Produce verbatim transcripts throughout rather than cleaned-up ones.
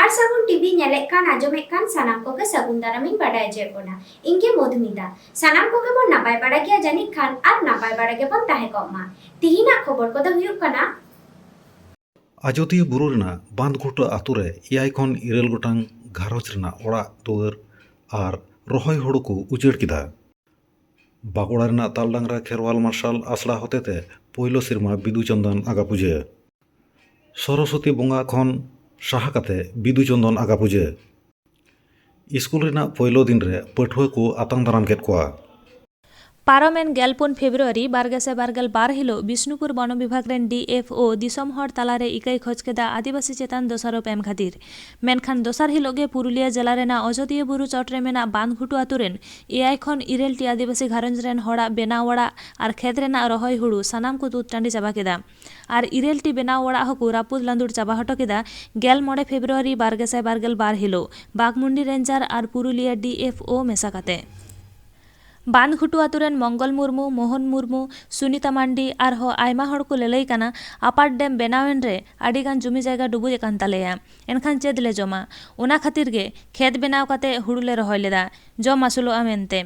ᱟᱨ ᱥᱟᱹᱜᱩᱱ ᱴᱤᱵᱷᱤ ᱧᱮᱞᱮᱫ ᱠᱟᱱ, ᱟᱸᱡᱚᱢᱮᱫ ᱠᱟᱱ ᱥᱟᱱᱟᱢ ᱠᱚᱜᱮ ᱥᱟᱹᱜᱩᱱ ᱫᱟᱨᱟᱢᱤᱧ ᱵᱟᱰᱟᱭ ᱦᱚᱪᱚᱭᱮᱫ ᱵᱚᱱᱟ᱾ ᱤᱧ ᱜᱮ ᱢᱚᱫᱷᱩᱢᱤᱛᱟ᱾ ᱥᱟᱱᱟᱢ ᱠᱚᱜᱮ ᱵᱚᱱ ᱱᱟᱯᱟᱭ ᱵᱟᱲᱟ ᱜᱮᱭᱟ ᱡᱟᱹᱱᱤᱡ ᱠᱷᱟᱱ, ᱟᱨ ᱱᱟᱯᱟᱭ ᱵᱟᱲᱟ ᱜᱮᱵᱚᱱ ᱛᱟᱦᱮᱸ ᱠᱚᱜ ᱢᱟ᱾ ᱛᱤᱦᱤᱧᱟᱜ ᱠᱷᱚᱵᱚᱨ ᱠᱚᱫᱚ ᱦᱩᱭᱩᱜ ᱠᱟᱱᱟ, ᱟᱡᱚᱫᱤᱭᱟᱹ ᱵᱩᱨᱩ ᱨᱮᱱᱟᱜ ᱵᱟᱸᱫᱷᱜᱷᱩᱴᱩ ᱟᱛᱳ ᱨᱮ ᱮᱭᱟᱭ ᱠᱷᱚᱱ ᱤᱨᱟᱹᱞ ᱜᱚᱴᱟᱝ ᱜᱷᱟᱨᱚᱸᱡᱽ ᱨᱮᱱᱟᱜ ᱚᱲᱟᱜ ᱫᱩᱣᱟᱹᱨ ᱟᱨ ᱨᱚᱦᱚᱭ ᱦᱩᱲᱩ ᱠᱚ ᱩᱡᱟᱹᱲ ᱠᱮᱫᱟ᱾ ᱵᱟᱸᱠᱩᱲᱟ ᱨᱮᱱᱟᱜ ᱛᱟᱞᱰᱟᱝᱨᱟ ᱠᱷᱮᱨᱣᱟᱞ ᱢᱟᱨᱥᱟᱞ ᱟᱥᱲᱟ ᱦᱚᱛᱮᱛᱮ ᱯᱳᱭᱞᱳ ᱥᱮᱨᱢᱟ ᱵᱤᱫᱩ ᱪᱚᱱᱫᱚᱱ ᱟᱜᱟ ᱯᱩᱡᱟᱹ᱾ ᱥᱚᱨᱚᱥᱚᱛᱤ ᱵᱚᱸᱜᱟ ᱠᱷᱚᱱ ᱥᱟᱦᱟ ᱠᱟᱛᱮ ᱵᱤᱫᱩ ᱪᱚᱱᱫᱚᱱ ᱟᱜᱟ ᱯᱩᱡᱟᱹ᱾ ᱤᱥᱠᱩᱞ ᱨᱮᱱᱟᱜ ᱯᱳᱭᱞᱳ ᱫᱤᱱ ᱨᱮ ᱯᱟᱹᱴᱷᱩᱣᱟᱹ ᱠᱚ ᱟᱛᱟᱝ ᱫᱟᱨᱟᱢ ᱠᱮᱫ ᱠᱚᱣᱟ᱾ ᱯᱟᱨᱚᱢᱮᱱ ᱜᱮᱞᱯᱩᱱ ᱯᱷᱮᱵᱽᱨᱩᱣᱟᱨᱤ ᱵᱟᱨ ᱜᱮᱥᱟᱭ ᱵᱟᱨᱜᱮᱞ ᱵᱟᱨ ᱦᱤᱞᱳᱜ ᱵᱤᱥᱱᱩᱯᱩᱨ ᱵᱚᱱᱚ ᱵᱤᱵᱷᱟᱜᱽ ᱨᱮᱱ ᱰᱤ ᱮᱯᱷ ᱳ ᱫᱤᱥᱚᱢ ᱦᱚᱲ ᱛᱟᱞᱟᱨᱮ ᱤᱠᱟᱹᱭ ᱠᱷᱚᱡᱽ ᱠᱮᱫᱟ ᱟᱹᱫᱤᱵᱟᱹᱥᱤ ᱪᱮᱛᱟᱱ ᱫᱚᱥᱟᱨᱚᱯ ᱮᱢ ᱠᱷᱟᱹᱛᱤᱨ᱾ ᱢᱮᱱᱠᱷᱟᱱ ᱫᱚᱥᱟᱨ ᱦᱤᱞᱳᱜ ᱜᱮ ᱯᱩᱨᱩᱞᱤᱭᱟᱹ ᱡᱮᱞᱟ ᱨᱮᱱᱟᱜ ᱚᱡᱚᱫᱤᱭᱟᱹ ᱵᱩᱨᱩ ᱪᱚᱴ ᱨᱮ ᱢᱮᱱᱟᱜ ᱵᱟᱸᱫᱷᱜᱷᱩᱴᱩ ᱟᱛᱳ ᱨᱮᱱ ᱮᱭᱟᱭ ᱠᱷᱚᱱ ᱤᱨᱟᱹᱞ ᱴᱤ ᱟᱹᱫᱤᱵᱟᱹᱥᱤ ᱜᱷᱟᱨᱚᱸᱡᱽ ᱨᱮᱱ ᱦᱚᱲᱟᱜ ᱵᱮᱱᱟᱣ ᱚᱲᱟᱜ ᱟᱨ ᱠᱷᱮᱛ ᱨᱮᱱᱟᱜ ᱨᱚᱦᱚᱭ ᱦᱩᱲᱩ ᱥᱟᱱᱟᱢ ᱠᱚ ᱛᱩᱫ ᱴᱟᱺᱰᱤ ᱪᱟᱵᱟ ᱠᱮᱫᱟ᱾ ᱟᱨ ᱤᱨᱟᱹᱞ ᱴᱤ ᱵᱮᱱᱟᱣ ᱚᱲᱟᱜ ᱦᱚᱸᱠᱚ ᱨᱟᱹᱯᱩᱫ ᱞᱟᱸᱫᱩᱲ ᱪᱟᱵᱟ ᱦᱚᱴᱚ ᱠᱮᱫᱟ ᱜᱮᱞ ᱢᱚᱬᱮ ᱯᱷᱮᱵᱽᱨᱩᱣᱟᱨᱤ ᱵᱟᱨ ᱜᱮᱥᱟᱭ ᱵᱟᱨᱜᱮᱞ ᱵᱟᱨ ᱦᱤᱞᱳᱜ ᱵᱟᱜᱽᱢᱩᱱᱰᱤ ᱨᱮᱧᱡᱟᱨ ᱟᱨ ᱯᱩᱨᱩᱞᱤᱭᱟᱹ ᱰᱤ ᱮᱯᱷ ᱳ ᱢᱮᱥᱟ ᱠᱟᱛᱮ᱾ ᱵᱟᱸᱫᱷᱜᱷᱩᱴᱩ ᱟᱛᱳ ᱨᱮᱱ ᱢᱚᱝᱜᱚᱞ ᱢᱩᱨᱢᱩ, ᱢᱳᱦᱚᱱ ᱢᱩᱨᱢᱩ, ᱥᱩᱱᱤᱛᱟ ᱢᱟᱱᱰᱤ ᱟᱨᱦᱚᱸ ᱟᱭᱢᱟ ᱦᱚᱲ ᱠᱚ ᱞᱟᱹᱞᱟᱹᱭ ᱠᱟᱱᱟ, ᱟᱯᱟᱨ ᱰᱮᱢ ᱵᱮᱱᱟᱣ ᱮᱱ ᱨᱮ ᱟᱹᱰᱤ ᱜᱟᱱ ᱡᱩᱢᱤ ᱡᱟᱭᱜᱟ ᱰᱩᱵᱩᱡ ᱟᱠᱟᱱ ᱛᱟᱞᱮᱭᱟ, ᱮᱱᱠᱷᱟᱱ ᱪᱮᱫ ᱞᱮ ᱡᱚᱢᱟ? ᱚᱱᱟ ᱠᱷᱟᱹᱛᱤᱨ ᱜᱮ ᱠᱷᱮᱛ ᱵᱮᱱᱟᱣ ᱠᱟᱛᱮ ᱦᱩᱲᱩ ᱞᱮ ᱨᱚᱦᱚᱭ ᱞᱮᱫᱟ, ᱡᱚᱢ ᱟᱹᱥᱩᱞᱚᱜᱼᱟ ᱢᱮᱱᱛᱮ᱾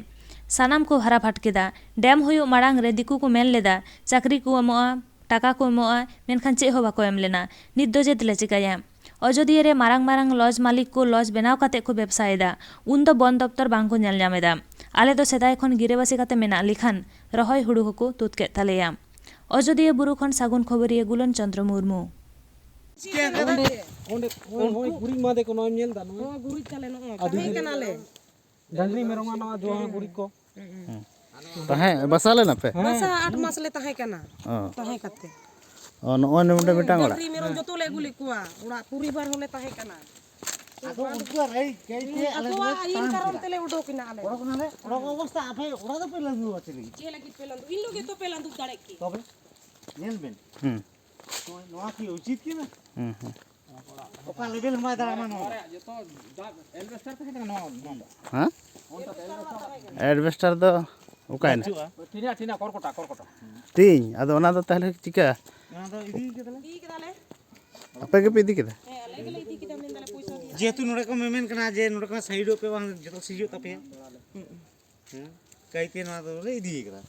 ᱥᱟᱱᱟᱢ ᱠᱚ ᱵᱷᱟᱨᱟ ᱯᱷᱟᱴ ᱠᱮᱫᱟ᱾ ᱰᱮᱢ ᱦᱩᱭᱩᱜ ᱢᱟᱲᱟᱝ ᱨᱮ ᱫᱤᱠᱩ ᱠᱚ ᱢᱮᱱ ᱞᱮᱫᱟ, ᱪᱟᱹᱠᱨᱤ ᱠᱚ ᱮᱢᱚᱜᱼᱟ, ᱴᱟᱠᱟ ᱠᱚ ᱮᱢᱚᱜᱼᱟ, ᱢᱮᱱᱠᱷᱟᱱ ᱪᱮᱫ ᱦᱚᱸ ᱵᱟᱠᱚ ᱮᱢ ᱞᱮᱱᱟ᱾ ᱱᱤᱛ ᱫᱚ ᱪᱮᱫ ᱞᱮ ᱪᱤᱠᱟᱹᱭᱟ? ᱚᱡᱚᱫᱤᱭᱟᱹ ᱨᱮ ᱢᱟᱨᱟᱝ ᱢᱟᱨᱟᱝ ᱞᱚᱡᱽ ᱢᱟᱹᱞᱤᱠ ᱠᱚ ᱞᱚᱡᱽ ᱵᱮᱱᱟᱣ ᱠᱟᱛᱮ ᱠᱚ ᱵᱮᱵᱥᱟᱭᱮᱫᱟ᱾ ᱩᱱ ᱫᱚ ᱵᱚᱱ ᱫᱚᱯᱛᱚᱨ ᱵᱟᱝ ᱠᱚ ᱧᱮᱞ ᱧᱟᱢ ᱮᱫᱟ᱾ ᱟᱞᱮ ᱫᱚ ᱥᱮᱫᱟᱭ ᱠᱷᱚᱱ ᱜᱤᱨᱟᱹᱵᱟᱹᱥᱤ ᱠᱟᱛᱮ ᱢᱮᱱᱟᱜ ᱞᱮᱠᱷᱟᱱ ᱨᱚᱦᱚᱭ ᱦᱩᱲᱩ ᱦᱚᱸᱠᱚ ᱛᱩᱫ ᱠᱮᱫ ᱛᱟᱞᱮᱭᱟ᱾ ᱚᱡᱚᱫᱤᱭᱟᱹ ᱵᱩᱨᱩ ᱠᱷᱚᱱ ᱥᱟᱹᱜᱩᱱ ᱠᱷᱚᱵᱚᱨᱤᱭᱟᱹ ᱜᱩᱞᱚᱱ ᱪᱚᱸᱫᱽᱨᱚ ᱢᱩᱨᱢᱩ᱾ ᱚᱸᱰᱮ, ᱚᱸᱰᱮ, ᱚᱸᱰᱮ, ᱦᱳᱭ, ᱜᱩᱨᱤᱡ ᱢᱟ ᱫᱮᱠᱷᱚ, ᱱᱚᱜᱼᱚᱭ ᱧᱮᱞ ᱫᱟ, ᱱᱚᱜᱼᱚᱭ᱾ ᱱᱚᱣᱟ ᱜᱩᱨᱤᱡ ᱛᱟᱞᱮ, ᱱᱚᱜᱼᱚᱭ ᱟᱹᱰᱤ ᱛᱟᱦᱮᱸ ᱫᱤᱱ ᱠᱟᱱᱟᱞᱮ᱾ ᱰᱟᱝᱨᱤ ᱢᱮᱨᱚᱢᱟᱜ ᱱᱚᱣᱟ ᱡᱚᱢ ᱦᱮᱸ᱾ ᱜᱩᱨᱤᱡ ᱠᱚ᱾ ᱦᱮᱸ᱾ ᱛᱟᱦᱮᱸ, ᱵᱟᱥᱟ ᱞᱮᱱᱟ ᱯᱮ? ᱦᱮᱸ᱾ ᱵᱟᱥᱟ ᱟᱴ ᱢᱟᱥ ᱞᱮ ᱛᱟᱦᱮᱸ ᱠᱟᱱᱟ᱾ ᱚ᱾ ᱛᱟᱦᱮᱸ ᱠᱟᱛᱮ᱾ ᱚ, ᱱᱚᱜᱼᱚᱭ ᱱᱚᱰᱮ ᱢᱤᱫᱴᱟᱝ ᱚᱲᱟᱜ? ᱰᱟᱝᱨᱤ ᱢᱮᱨᱚᱢ ᱡᱚᱛᱚ ᱞᱮ ᱟᱹᱜᱩ ᱞᱮᱫ ᱠᱚᱣᱟ᱾ ᱚᱲᱟᱜ ᱯᱚᱨᱤᱵᱟᱨ ᱦᱚᱸᱞᱮ ᱛᱟᱦᱮᱸ ᱠᱟᱱᱟ᱾ ᱟᱫᱚ ᱩᱱᱠᱩᱣᱟᱜ ᱨᱟᱹᱭ ᱠᱟᱹᱭ ᱛᱮ ᱟᱞᱮ ᱟᱠᱚᱣᱟᱜ ᱫᱚᱞᱮ ᱟᱹᱭᱤᱱ ᱛᱟᱲᱟᱢ ᱠᱟᱨᱚᱱ ᱠᱮᱫᱟ᱾ ᱛᱮᱞᱮ ᱩᱰᱩᱠ ᱮᱱᱟ ᱟᱞᱮ ᱫᱚ᱾ ᱚᱰᱚᱠ ᱮᱱᱟᱞᱮ, ᱚᱰᱚᱠ ᱚᱵᱚᱥᱛᱟ ᱟᱯᱮ ᱚᱲᱟᱜ ᱫᱚᱯᱮ ᱞᱟᱹᱜᱩ ᱟᱠᱟᱫ ᱞᱟᱹᱜᱤᱫ᱾ ᱪᱮᱫ ᱞᱟᱹᱜᱤᱫ ᱯᱮ ᱞᱟᱹᱜᱩ? ᱤᱧ ᱫᱚ ᱡᱚᱛᱚ ᱯᱮ ᱞᱟᱹᱜᱩ ᱫᱟᱲᱮ ᱠᱮ᱾ ᱛᱚᱵᱮ ᱧᱮᱞ ᱵᱮᱱ᱾ ᱦᱩᱸ᱾ ᱱᱚᱣᱟ, ᱱᱚᱣᱟ ᱠᱤ ᱩᱪᱤᱛ ᱠᱟᱱᱟ? ᱦᱩᱸ, ᱦᱩᱸ᱾ ᱚᱠᱟ ᱞᱮᱵᱮᱞ ᱦᱚᱸ ᱵᱟᱭ ᱫᱟᱲᱟᱜ ᱠᱟᱱᱟ ᱱᱚᱣᱟ ᱫᱚ᱾ ᱡᱚᱛᱚ ᱫᱟᱜ ᱮᱞᱵᱮᱥᱴᱟᱨ ᱛᱟᱦᱮᱸ ᱠᱟᱱᱟ ᱱᱚᱣᱟ, ᱱᱚᱣᱟ ᱫᱚ᱾ ᱦᱮᱸ? ᱚᱱᱛᱮ ᱫᱚ ᱮᱞᱵᱮᱥᱴᱟᱨ ᱛᱟᱦᱮᱸ ᱠᱟᱱᱟ᱾ ᱮᱞᱵᱮᱥᱴᱟᱨ ᱫᱚ ᱚᱠᱟᱭᱮᱱᱟ? ᱵᱟᱹᱪᱩᱜᱼᱟ᱾ ᱴᱤᱱᱟ, ᱴᱤᱱᱟ, ᱠᱚᱨᱠᱚᱴᱟ, ᱠᱚᱨᱠᱚᱴᱟ᱾ ᱴᱤᱧ, ᱟᱫᱚ ᱚᱱᱟ ᱫᱚ ᱛᱟᱦᱞᱮ ᱪᱤᱠᱟ? ᱚᱱᱟ ᱫᱚ ᱤᱫᱤ ᱠᱟᱫᱟᱞᱮ᱾ ᱤᱫᱤ ᱠᱮᱫᱟᱞᱮ᱾ ᱟᱯᱮ ᱜᱮᱯᱮ ᱤᱫᱤ ᱠᱮᱫᱟ? ᱦᱮᱸ, ᱟᱞᱮ ᱜᱮᱞᱮ ᱤᱫᱤ ᱠᱮᱫᱟ, ᱢᱮᱱᱫᱟᱞᱮ ᱯᱚᱭᱥᱟ ᱡᱮᱦᱮᱛᱩ ᱱᱚᱰᱮ ᱠᱚ ᱢᱮᱢᱮᱱ ᱠᱟᱱᱟ ᱡᱮ ᱱᱚᱰᱮ ᱠᱷᱚᱱᱟᱜ ᱥᱟᱭᱤᱰᱚᱜ ᱯᱮ, ᱵᱟᱝ ᱡᱚᱛᱚ ᱥᱤᱡᱚᱜ ᱛᱟᱯᱮᱭᱟ᱾ ᱦᱮᱸ, ᱠᱟᱭᱛᱮ ᱱᱚᱣᱟ ᱫᱚᱞᱮ ᱤᱫᱤᱭ ᱠᱟᱫᱟ᱾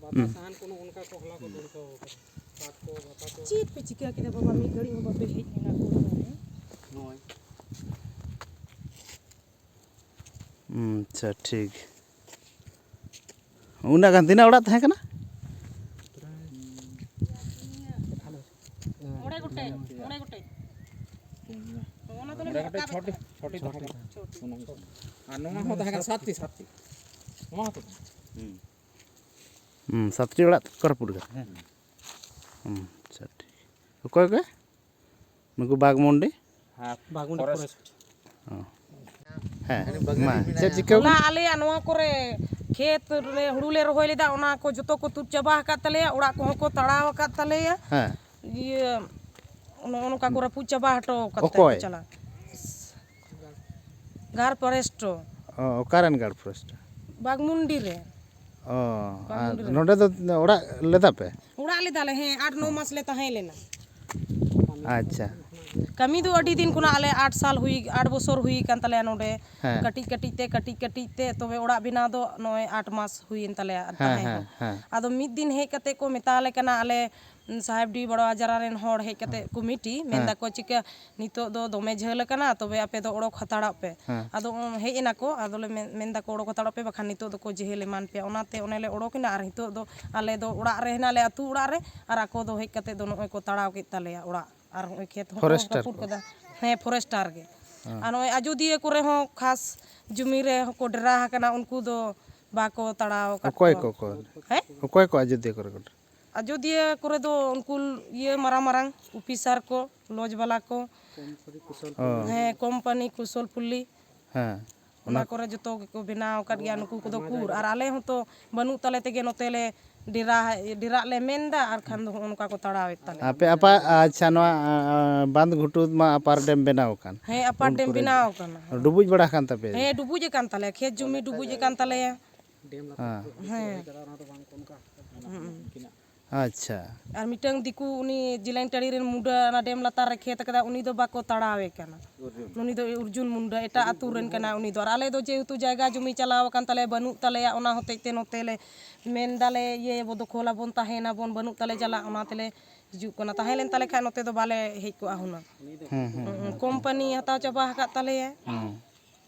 ᱵᱟᱛᱟ ᱥᱟᱦᱟᱱ ᱠᱚ ᱱᱚᱜᱼᱚ ᱱᱚᱝᱠᱟ ᱠᱚ ᱦᱚᱞᱟ ᱠᱚ ᱫᱚᱦᱚ ᱠᱟᱫᱟ᱾ ᱠᱟᱴ ᱠᱚ, ᱵᱟᱛᱟ ᱠᱚ᱾ ᱪᱮᱫ ᱯᱮ ᱪᱤᱠᱟᱹ ᱠᱮᱫᱟ ᱵᱟᱵᱟ? ᱢᱤᱫ ᱜᱷᱟᱹᱲᱤᱡ ᱦᱚᱸ ᱵᱟᱯᱮ ᱦᱮᱡ ᱞᱮᱱᱟ ᱠᱚ᱾ ᱱᱚᱜᱼᱚᱭ᱾ ᱟᱪᱪᱷᱟ, ᱴᱷᱤᱠ᱾ ᱩᱱᱟᱹᱜ ᱜᱟᱱ ᱛᱤᱱᱟᱹᱜ ᱚᱲᱟᱜ ᱛᱟᱦᱮᱸ ᱠᱟᱱᱟ? ᱢᱚᱬᱮ ᱜᱚᱴᱮᱡ, ᱢᱚᱬᱮ ᱜᱚᱴᱮᱡ᱾ ᱚᱱᱟ ᱫᱚᱞᱮ ᱢᱚᱬᱮ ᱜᱚᱴᱮᱡ, ᱨᱟᱠᱟᱵᱮᱫ ᱪᱷᱚᱴᱤ, ᱛᱟᱦᱮᱸᱫ᱾ ᱪᱷᱚᱴᱤ ᱛᱟᱦᱮᱸ ᱠᱟᱱᱟ᱾ ᱪᱷᱚᱴᱤ᱾ ᱚᱱᱟ ᱦᱚᱸ ᱛᱟᱦᱮᱸ ᱠᱟᱱᱟ, ᱥᱟᱛᱴᱤ, ᱥᱟᱛᱴᱤ᱾ ᱱᱚᱣᱟ ᱦᱚᱸᱛᱚ ᱛᱟᱦᱮᱸ ᱠᱟᱱᱟ᱾ ᱦᱩᱸ᱾ ᱦᱩᱸ, ᱥᱟᱛᱴᱤ ᱚᱲᱟᱜ ᱠᱚ ᱨᱟᱹᱯᱩᱫ ᱠᱟᱫᱟ᱾ ᱦᱮᱸ᱾ ᱦᱩᱸ, ᱟᱪᱪᱷᱟ, ᱴᱷᱤᱠ᱾ ᱚᱠᱚᱭ ᱠᱚ? ᱱᱩᱠᱩ ᱵᱟᱜᱽᱢᱩᱱᱰᱤ? ᱦᱮᱸ, ᱵᱟᱜᱽᱢᱩᱱᱰᱤ ᱯᱷᱚᱨᱮᱥᱴ᱾ ᱯᱷᱚᱨᱮᱥᱴ᱾ ᱚ᱾ ᱦᱮᱸ, ᱢᱟ, ᱪᱮᱫ ᱪᱤᱠᱟᱹ ᱦᱚᱞᱟ ᱠᱟᱱᱟ? ᱟᱞᱮᱭᱟᱜ ᱱᱚᱣᱟ ᱠᱚᱨᱮ ᱠᱷᱮᱛ ᱨᱮ ᱦᱩᱲᱩ ᱞᱮ ᱨᱚᱦᱚᱭ ᱞᱮᱫᱟ, ᱚᱱᱟ ᱠᱚ ᱡᱚᱛᱚ ᱠᱚ ᱛᱩᱫ ᱪᱟᱵᱟ ᱟᱠᱟᱫ ᱛᱟᱞᱮᱭᱟ, ᱚᱲᱟᱜ ᱠᱚᱦᱚᱸ ᱠᱚ ᱛᱟᱲᱟᱣ ᱟᱠᱟᱫ ᱛᱟᱞᱮᱭᱟ᱾ ᱦᱮᱸ᱾ ᱤᱭᱟᱹ, ᱱᱚᱜᱼᱚ ᱱᱚᱝᱠᱟ ᱠᱚ ᱨᱟᱹᱯᱩᱫ ᱪᱟᱵᱟ ᱦᱚᱴᱚ ᱠᱟᱫ ᱚᱠᱚᱭ? ᱛᱟᱞᱮᱭᱟ᱾ ᱜᱟᱲ ᱯᱷᱚᱨᱮᱥᱴ᱾ ᱚ, ᱚᱠᱟᱨᱮᱱ ᱜᱟᱲ ᱯᱷᱚᱨᱮᱥᱴ? ᱵᱟᱜᱽᱢᱩᱱᱰᱤ ᱨᱮ᱾ ᱚ, ᱟᱨ ᱵᱟᱜᱽᱢᱩᱱᱰᱤ ᱨᱮ᱾ ᱱᱚᱰᱮ ᱫᱚ ᱚᱲᱟᱜ ᱞᱮᱫᱟ ᱯᱮ? ᱚᱲᱟᱜ ᱞᱮᱫᱟᱞᱮ, ᱦᱮᱸ, ᱟᱴ ᱱᱚ ᱢᱟᱥ ᱞᱮ ᱛᱟᱦᱮᱸ ᱞᱮᱱᱟ᱾ ᱟᱪᱪᱷᱟ᱾ ᱠᱟᱹᱢᱤ ᱫᱚ ᱟᱹᱰᱤ ᱫᱤᱱ ᱠᱷᱚᱱᱟᱜ, ᱟᱞᱮ ᱟᱴ ᱥᱟᱞ ᱦᱩᱭ, ᱟᱴ ᱵᱚᱪᱷᱚᱨ ᱦᱩᱭ ᱟᱠᱟᱱ ᱛᱟᱞᱮᱭᱟ ᱱᱚᱰᱮ᱾ ᱦᱮᱸ᱾ ᱠᱟᱹᱴᱤᱡ ᱠᱟᱹᱴᱤᱡ ᱛᱮ, ᱠᱟᱹᱴᱤᱡ ᱠᱟᱹᱴᱤᱡ ᱛᱮ, ᱛᱚᱵᱮ ᱚᱲᱟᱜ ᱵᱮᱱᱟᱣ ᱫᱚ ᱱᱚᱜᱼᱚᱭ ᱟᱴ ᱢᱟᱥ ᱦᱩᱭᱮᱱ ᱛᱟᱞᱮᱭᱟ ᱦᱮᱸ, ᱛᱟᱦᱮᱸ ᱦᱮᱸ, ᱦᱚᱸ᱾ ᱦᱮᱸ᱾ ᱟᱫᱚ ᱢᱤᱫ ᱫᱤᱱ ᱦᱮᱡ ᱠᱟᱛᱮ ᱠᱚ ᱢᱮᱛᱟ ᱞᱮ ᱠᱟᱱᱟ, ᱟᱞᱮ ᱥᱟᱦᱮᱵᱰᱤ ᱵᱟᱲᱣᱟᱡᱟᱨᱟ ᱨᱮᱱ ᱦᱚᱲ ᱦᱮᱡ ᱠᱟᱛᱮ, ᱦᱮᱸ᱾ ᱠᱚᱢᱤᱴᱤ, ᱦᱮᱸ᱾ ᱢᱮᱱ ᱫᱟᱠᱚ, "ᱪᱤᱠᱟᱹ ᱱᱤᱛᱚᱜ ᱫᱚ ᱫᱚᱢᱮ ᱡᱷᱟᱹᱞ ᱟᱠᱟᱱᱟ, ᱛᱚᱵᱮ ᱟᱯᱮ ᱫᱚ ᱚᱰᱚᱠ ᱦᱟᱛᱟᱲᱚᱜ ᱯᱮ᱾" ᱦᱮᱸ᱾ ᱟᱫᱚ ᱦᱮᱡ ᱮᱱᱟ ᱠᱚ, ᱟᱫᱚ ᱞᱮ ᱢᱮᱱ, ᱢᱮᱱ ᱫᱟᱠᱚ, "ᱚᱰᱚᱠ ᱦᱟᱛᱟᱲᱚᱜ ᱯᱮ, ᱵᱟᱠᱷᱟᱱ ᱱᱤᱛᱚᱜ ᱫᱚᱠᱚ ᱡᱮᱦᱮᱞ ᱮᱢᱟᱱ ᱯᱮᱭᱟ᱾" ᱚᱱᱟᱛᱮ ᱚᱱᱮ ᱞᱮ ᱚᱰᱚᱠ ᱮᱱᱟ, ᱟᱨ ᱱᱤᱛᱚᱜ ᱫᱚ ᱟᱞᱮ ᱫᱚ ᱚᱲᱟᱜ ᱨᱮ ᱦᱮᱱᱟᱜ ᱞᱮᱭᱟ, ᱟᱹᱛᱩ ᱚᱲᱟᱜ ᱨᱮ, ᱟᱨ ᱟᱠᱚ ᱫᱚ ᱦᱮᱡ ᱠᱟᱛᱮ ᱫᱚ ᱱᱚᱜᱼᱚᱭ ᱠᱚ ᱛᱟᱲᱟᱣ ᱠᱮᱫ ᱛᱟᱞᱮᱭᱟ ᱚᱲᱟᱜ, ᱟᱨ ᱱᱚᱜᱼᱚᱭ ᱠᱷᱮᱛ ᱦᱚᱸᱠᱚ ᱯᱷᱚᱨᱮᱥᱴᱟᱨ ᱨᱟᱹᱯᱩᱫ ᱠᱚ᱾ ᱠᱟᱫᱟ᱾ ᱦᱮᱸ, ᱯᱷᱚᱨᱮᱥᱴᱟᱨ ᱜᱮ᱾ ᱦᱮᱸ᱾ ᱟᱨ ᱱᱚᱜᱼᱚᱭ ᱟᱡᱚᱫᱤᱭᱟᱹ ᱠᱚᱨᱮ ᱦᱚᱸ ᱠᱷᱟᱥ ᱡᱩᱢᱤ ᱨᱮ ᱦᱚᱸᱠᱚ ᱰᱮᱨᱟ ᱟᱠᱟᱱᱟ, ᱩᱱᱠᱩ ᱫᱚ ᱵᱟᱠᱚ ᱛᱟᱲᱟᱣ ᱟᱠᱟᱫ ᱚᱠᱚᱭ ᱠᱚᱣᱟ᱾ ᱠᱚ, ᱚᱠᱚᱭ? ᱦᱮᱸ? ᱚᱠᱚᱭ ᱠᱚ ᱟᱡᱚᱫᱤᱭᱟᱹ ᱠᱚᱨᱮ ᱠᱚ ᱰᱮᱨᱟ? ᱟᱡᱚᱫᱤᱭᱟᱹ ᱠᱚᱨᱮ ᱫᱚ ᱩᱱᱠᱩ ᱤᱭᱟᱹ ᱢᱟᱨᱟᱝ ᱢᱟᱨᱟᱝ ᱚᱯᱷᱤᱥᱟᱨ ᱠᱚ, ᱞᱚᱡᱽ ᱵᱟᱞᱟ ᱠᱚ, ᱚ᱾ ᱦᱮᱸ, ᱠᱳᱢᱯᱟᱱᱤ ᱠᱩᱥᱚᱞᱯᱚᱞᱞᱤ᱾ ᱦᱮᱸ᱾ ᱚᱱᱟ ᱚᱱᱟ ᱠᱚᱨᱮ ᱡᱚᱛᱚ ᱜᱮᱠᱚ ᱵᱮᱱᱟᱣ ᱟᱠᱟᱫ ᱜᱮᱭᱟ ᱱᱩᱠᱩ ᱠᱚᱫᱚ ᱠᱩᱨ᱾ ᱟᱨ ᱟᱞᱮ ᱦᱚᱸᱛᱚ ᱵᱟᱹᱱᱩᱜ ᱛᱟᱞᱮ ᱛᱮᱜᱮ ᱱᱚᱛᱮ ᱞᱮ ᱰᱮᱨᱟ, ᱰᱮᱨᱟᱜ ᱞᱮ ᱢᱮᱱ ᱮᱫᱟ, ᱟᱨ ᱠᱷᱟᱱ ᱫᱚ ᱦᱚᱸᱜᱼᱚ ᱱᱚᱝᱠᱟ ᱠᱚ ᱛᱟᱲᱟᱣᱮᱫ ᱛᱟᱞᱮᱭᱟ᱾ ᱟᱯᱮ ᱟᱯᱟ-, ᱟᱪᱪᱷᱟ, ᱱᱚᱣᱟ, ᱟ, ᱟ, ᱵᱟᱸᱫᱷ ᱜᱷᱩᱴᱩ ᱢᱟ ᱟᱯᱟᱨ ᱰᱮᱢ ᱵᱮᱱᱟᱣ ᱟᱠᱟᱱ᱾ ᱦᱮᱸ, ᱟᱯᱟᱨ ᱩᱱ ᱰᱮᱢ ᱠᱚᱨᱮ ᱵᱮᱱᱟᱣ ᱟᱠᱟᱱᱟ᱾ ᱰᱩᱵᱩᱡ ᱵᱟᱲᱟ ᱟᱠᱟᱱ ᱛᱟᱯᱮᱭᱟ? ᱦᱮᱸ, ᱰᱩᱵᱩᱡ ᱟᱠᱟᱱ ᱛᱟᱞᱮᱭᱟ, ᱠᱷᱮᱛ ᱡᱩᱢᱤ ᱰᱩᱵᱩᱡ ᱟᱠᱟᱱ ᱛᱟᱞᱮᱭᱟ᱾ ᱦᱮᱸ᱾ ᱦᱮᱸ᱾ ᱦᱩᱸ᱾ ᱟᱪᱪᱷᱟ᱾ ᱟᱨ ᱢᱤᱫᱴᱟᱝ ᱫᱤᱠᱩ, ᱩᱱᱤ ᱡᱤᱞᱟᱹᱭᱤᱱ ᱴᱟᱺᱰᱤ ᱨᱮᱱ ᱢᱩᱰᱟᱹ, ᱚᱱᱟ ᱰᱮᱢ ᱞᱟᱛᱟᱨ ᱨᱮ ᱠᱷᱮᱛ ᱟᱠᱟᱫᱟ, ᱩᱱᱤ ᱫᱚ ᱵᱟᱠᱚ ᱛᱟᱲᱟᱣᱮ ᱠᱟᱱᱟ᱾ ᱩᱱᱤ ᱫᱚ ᱚᱨᱡᱩᱱ ᱢᱩᱱᱰᱟ, ᱮᱴᱟᱜ ᱟᱹᱛᱩ ᱨᱮᱱ ᱠᱟᱱᱟᱭ ᱩᱱᱤ ᱫᱚ᱾ ᱟᱨ ᱟᱞᱮ ᱫᱚ ᱡᱮᱦᱮᱛᱩ ᱡᱟᱭᱜᱟ ᱡᱩᱢᱤ ᱪᱟᱞᱟᱣ ᱟᱠᱟᱱ ᱛᱟᱞᱮᱭᱟ, ᱵᱟᱹᱱᱩᱜ ᱛᱟᱞᱮᱭᱟ, ᱚᱱᱟ ᱦᱚᱛᱮᱡ ᱛᱮ ᱱᱚᱛᱮ ᱞᱮ ᱢᱮᱱ ᱫᱟᱞᱮ, ᱤᱭᱟᱹᱭᱟᱵᱚ, ᱫᱚᱠᱷᱚᱞᱟᱵᱚᱱ, ᱛᱟᱦᱮᱱᱟᱵᱚᱱ, ᱵᱟᱹᱱᱩᱜ ᱛᱟᱞᱮ ᱡᱟᱞᱟ, ᱚᱱᱟ ᱛᱮᱞᱮ ᱦᱤᱡᱩᱜ ᱠᱟᱱᱟ᱾ ᱛᱟᱦᱮᱸ ᱞᱮᱱ ᱛᱟᱞᱮ ᱠᱷᱟᱱ ᱱᱚᱛᱮ ᱫᱚ ᱵᱟᱞᱮ ᱦᱮᱡ ᱠᱚᱜᱼᱟ ᱦᱩᱱᱟᱹᱝ᱾ ᱦᱩᱸ, ᱦᱩᱸ, ᱦᱩᱸ, ᱦᱩᱸ᱾ ᱠᱳᱢᱯᱟᱱᱤ ᱦᱟᱛᱟᱣ ᱪᱟᱵᱟ ᱟᱠᱟᱫ ᱛᱟᱞᱮᱭᱟ᱾ ᱦᱩᱸ᱾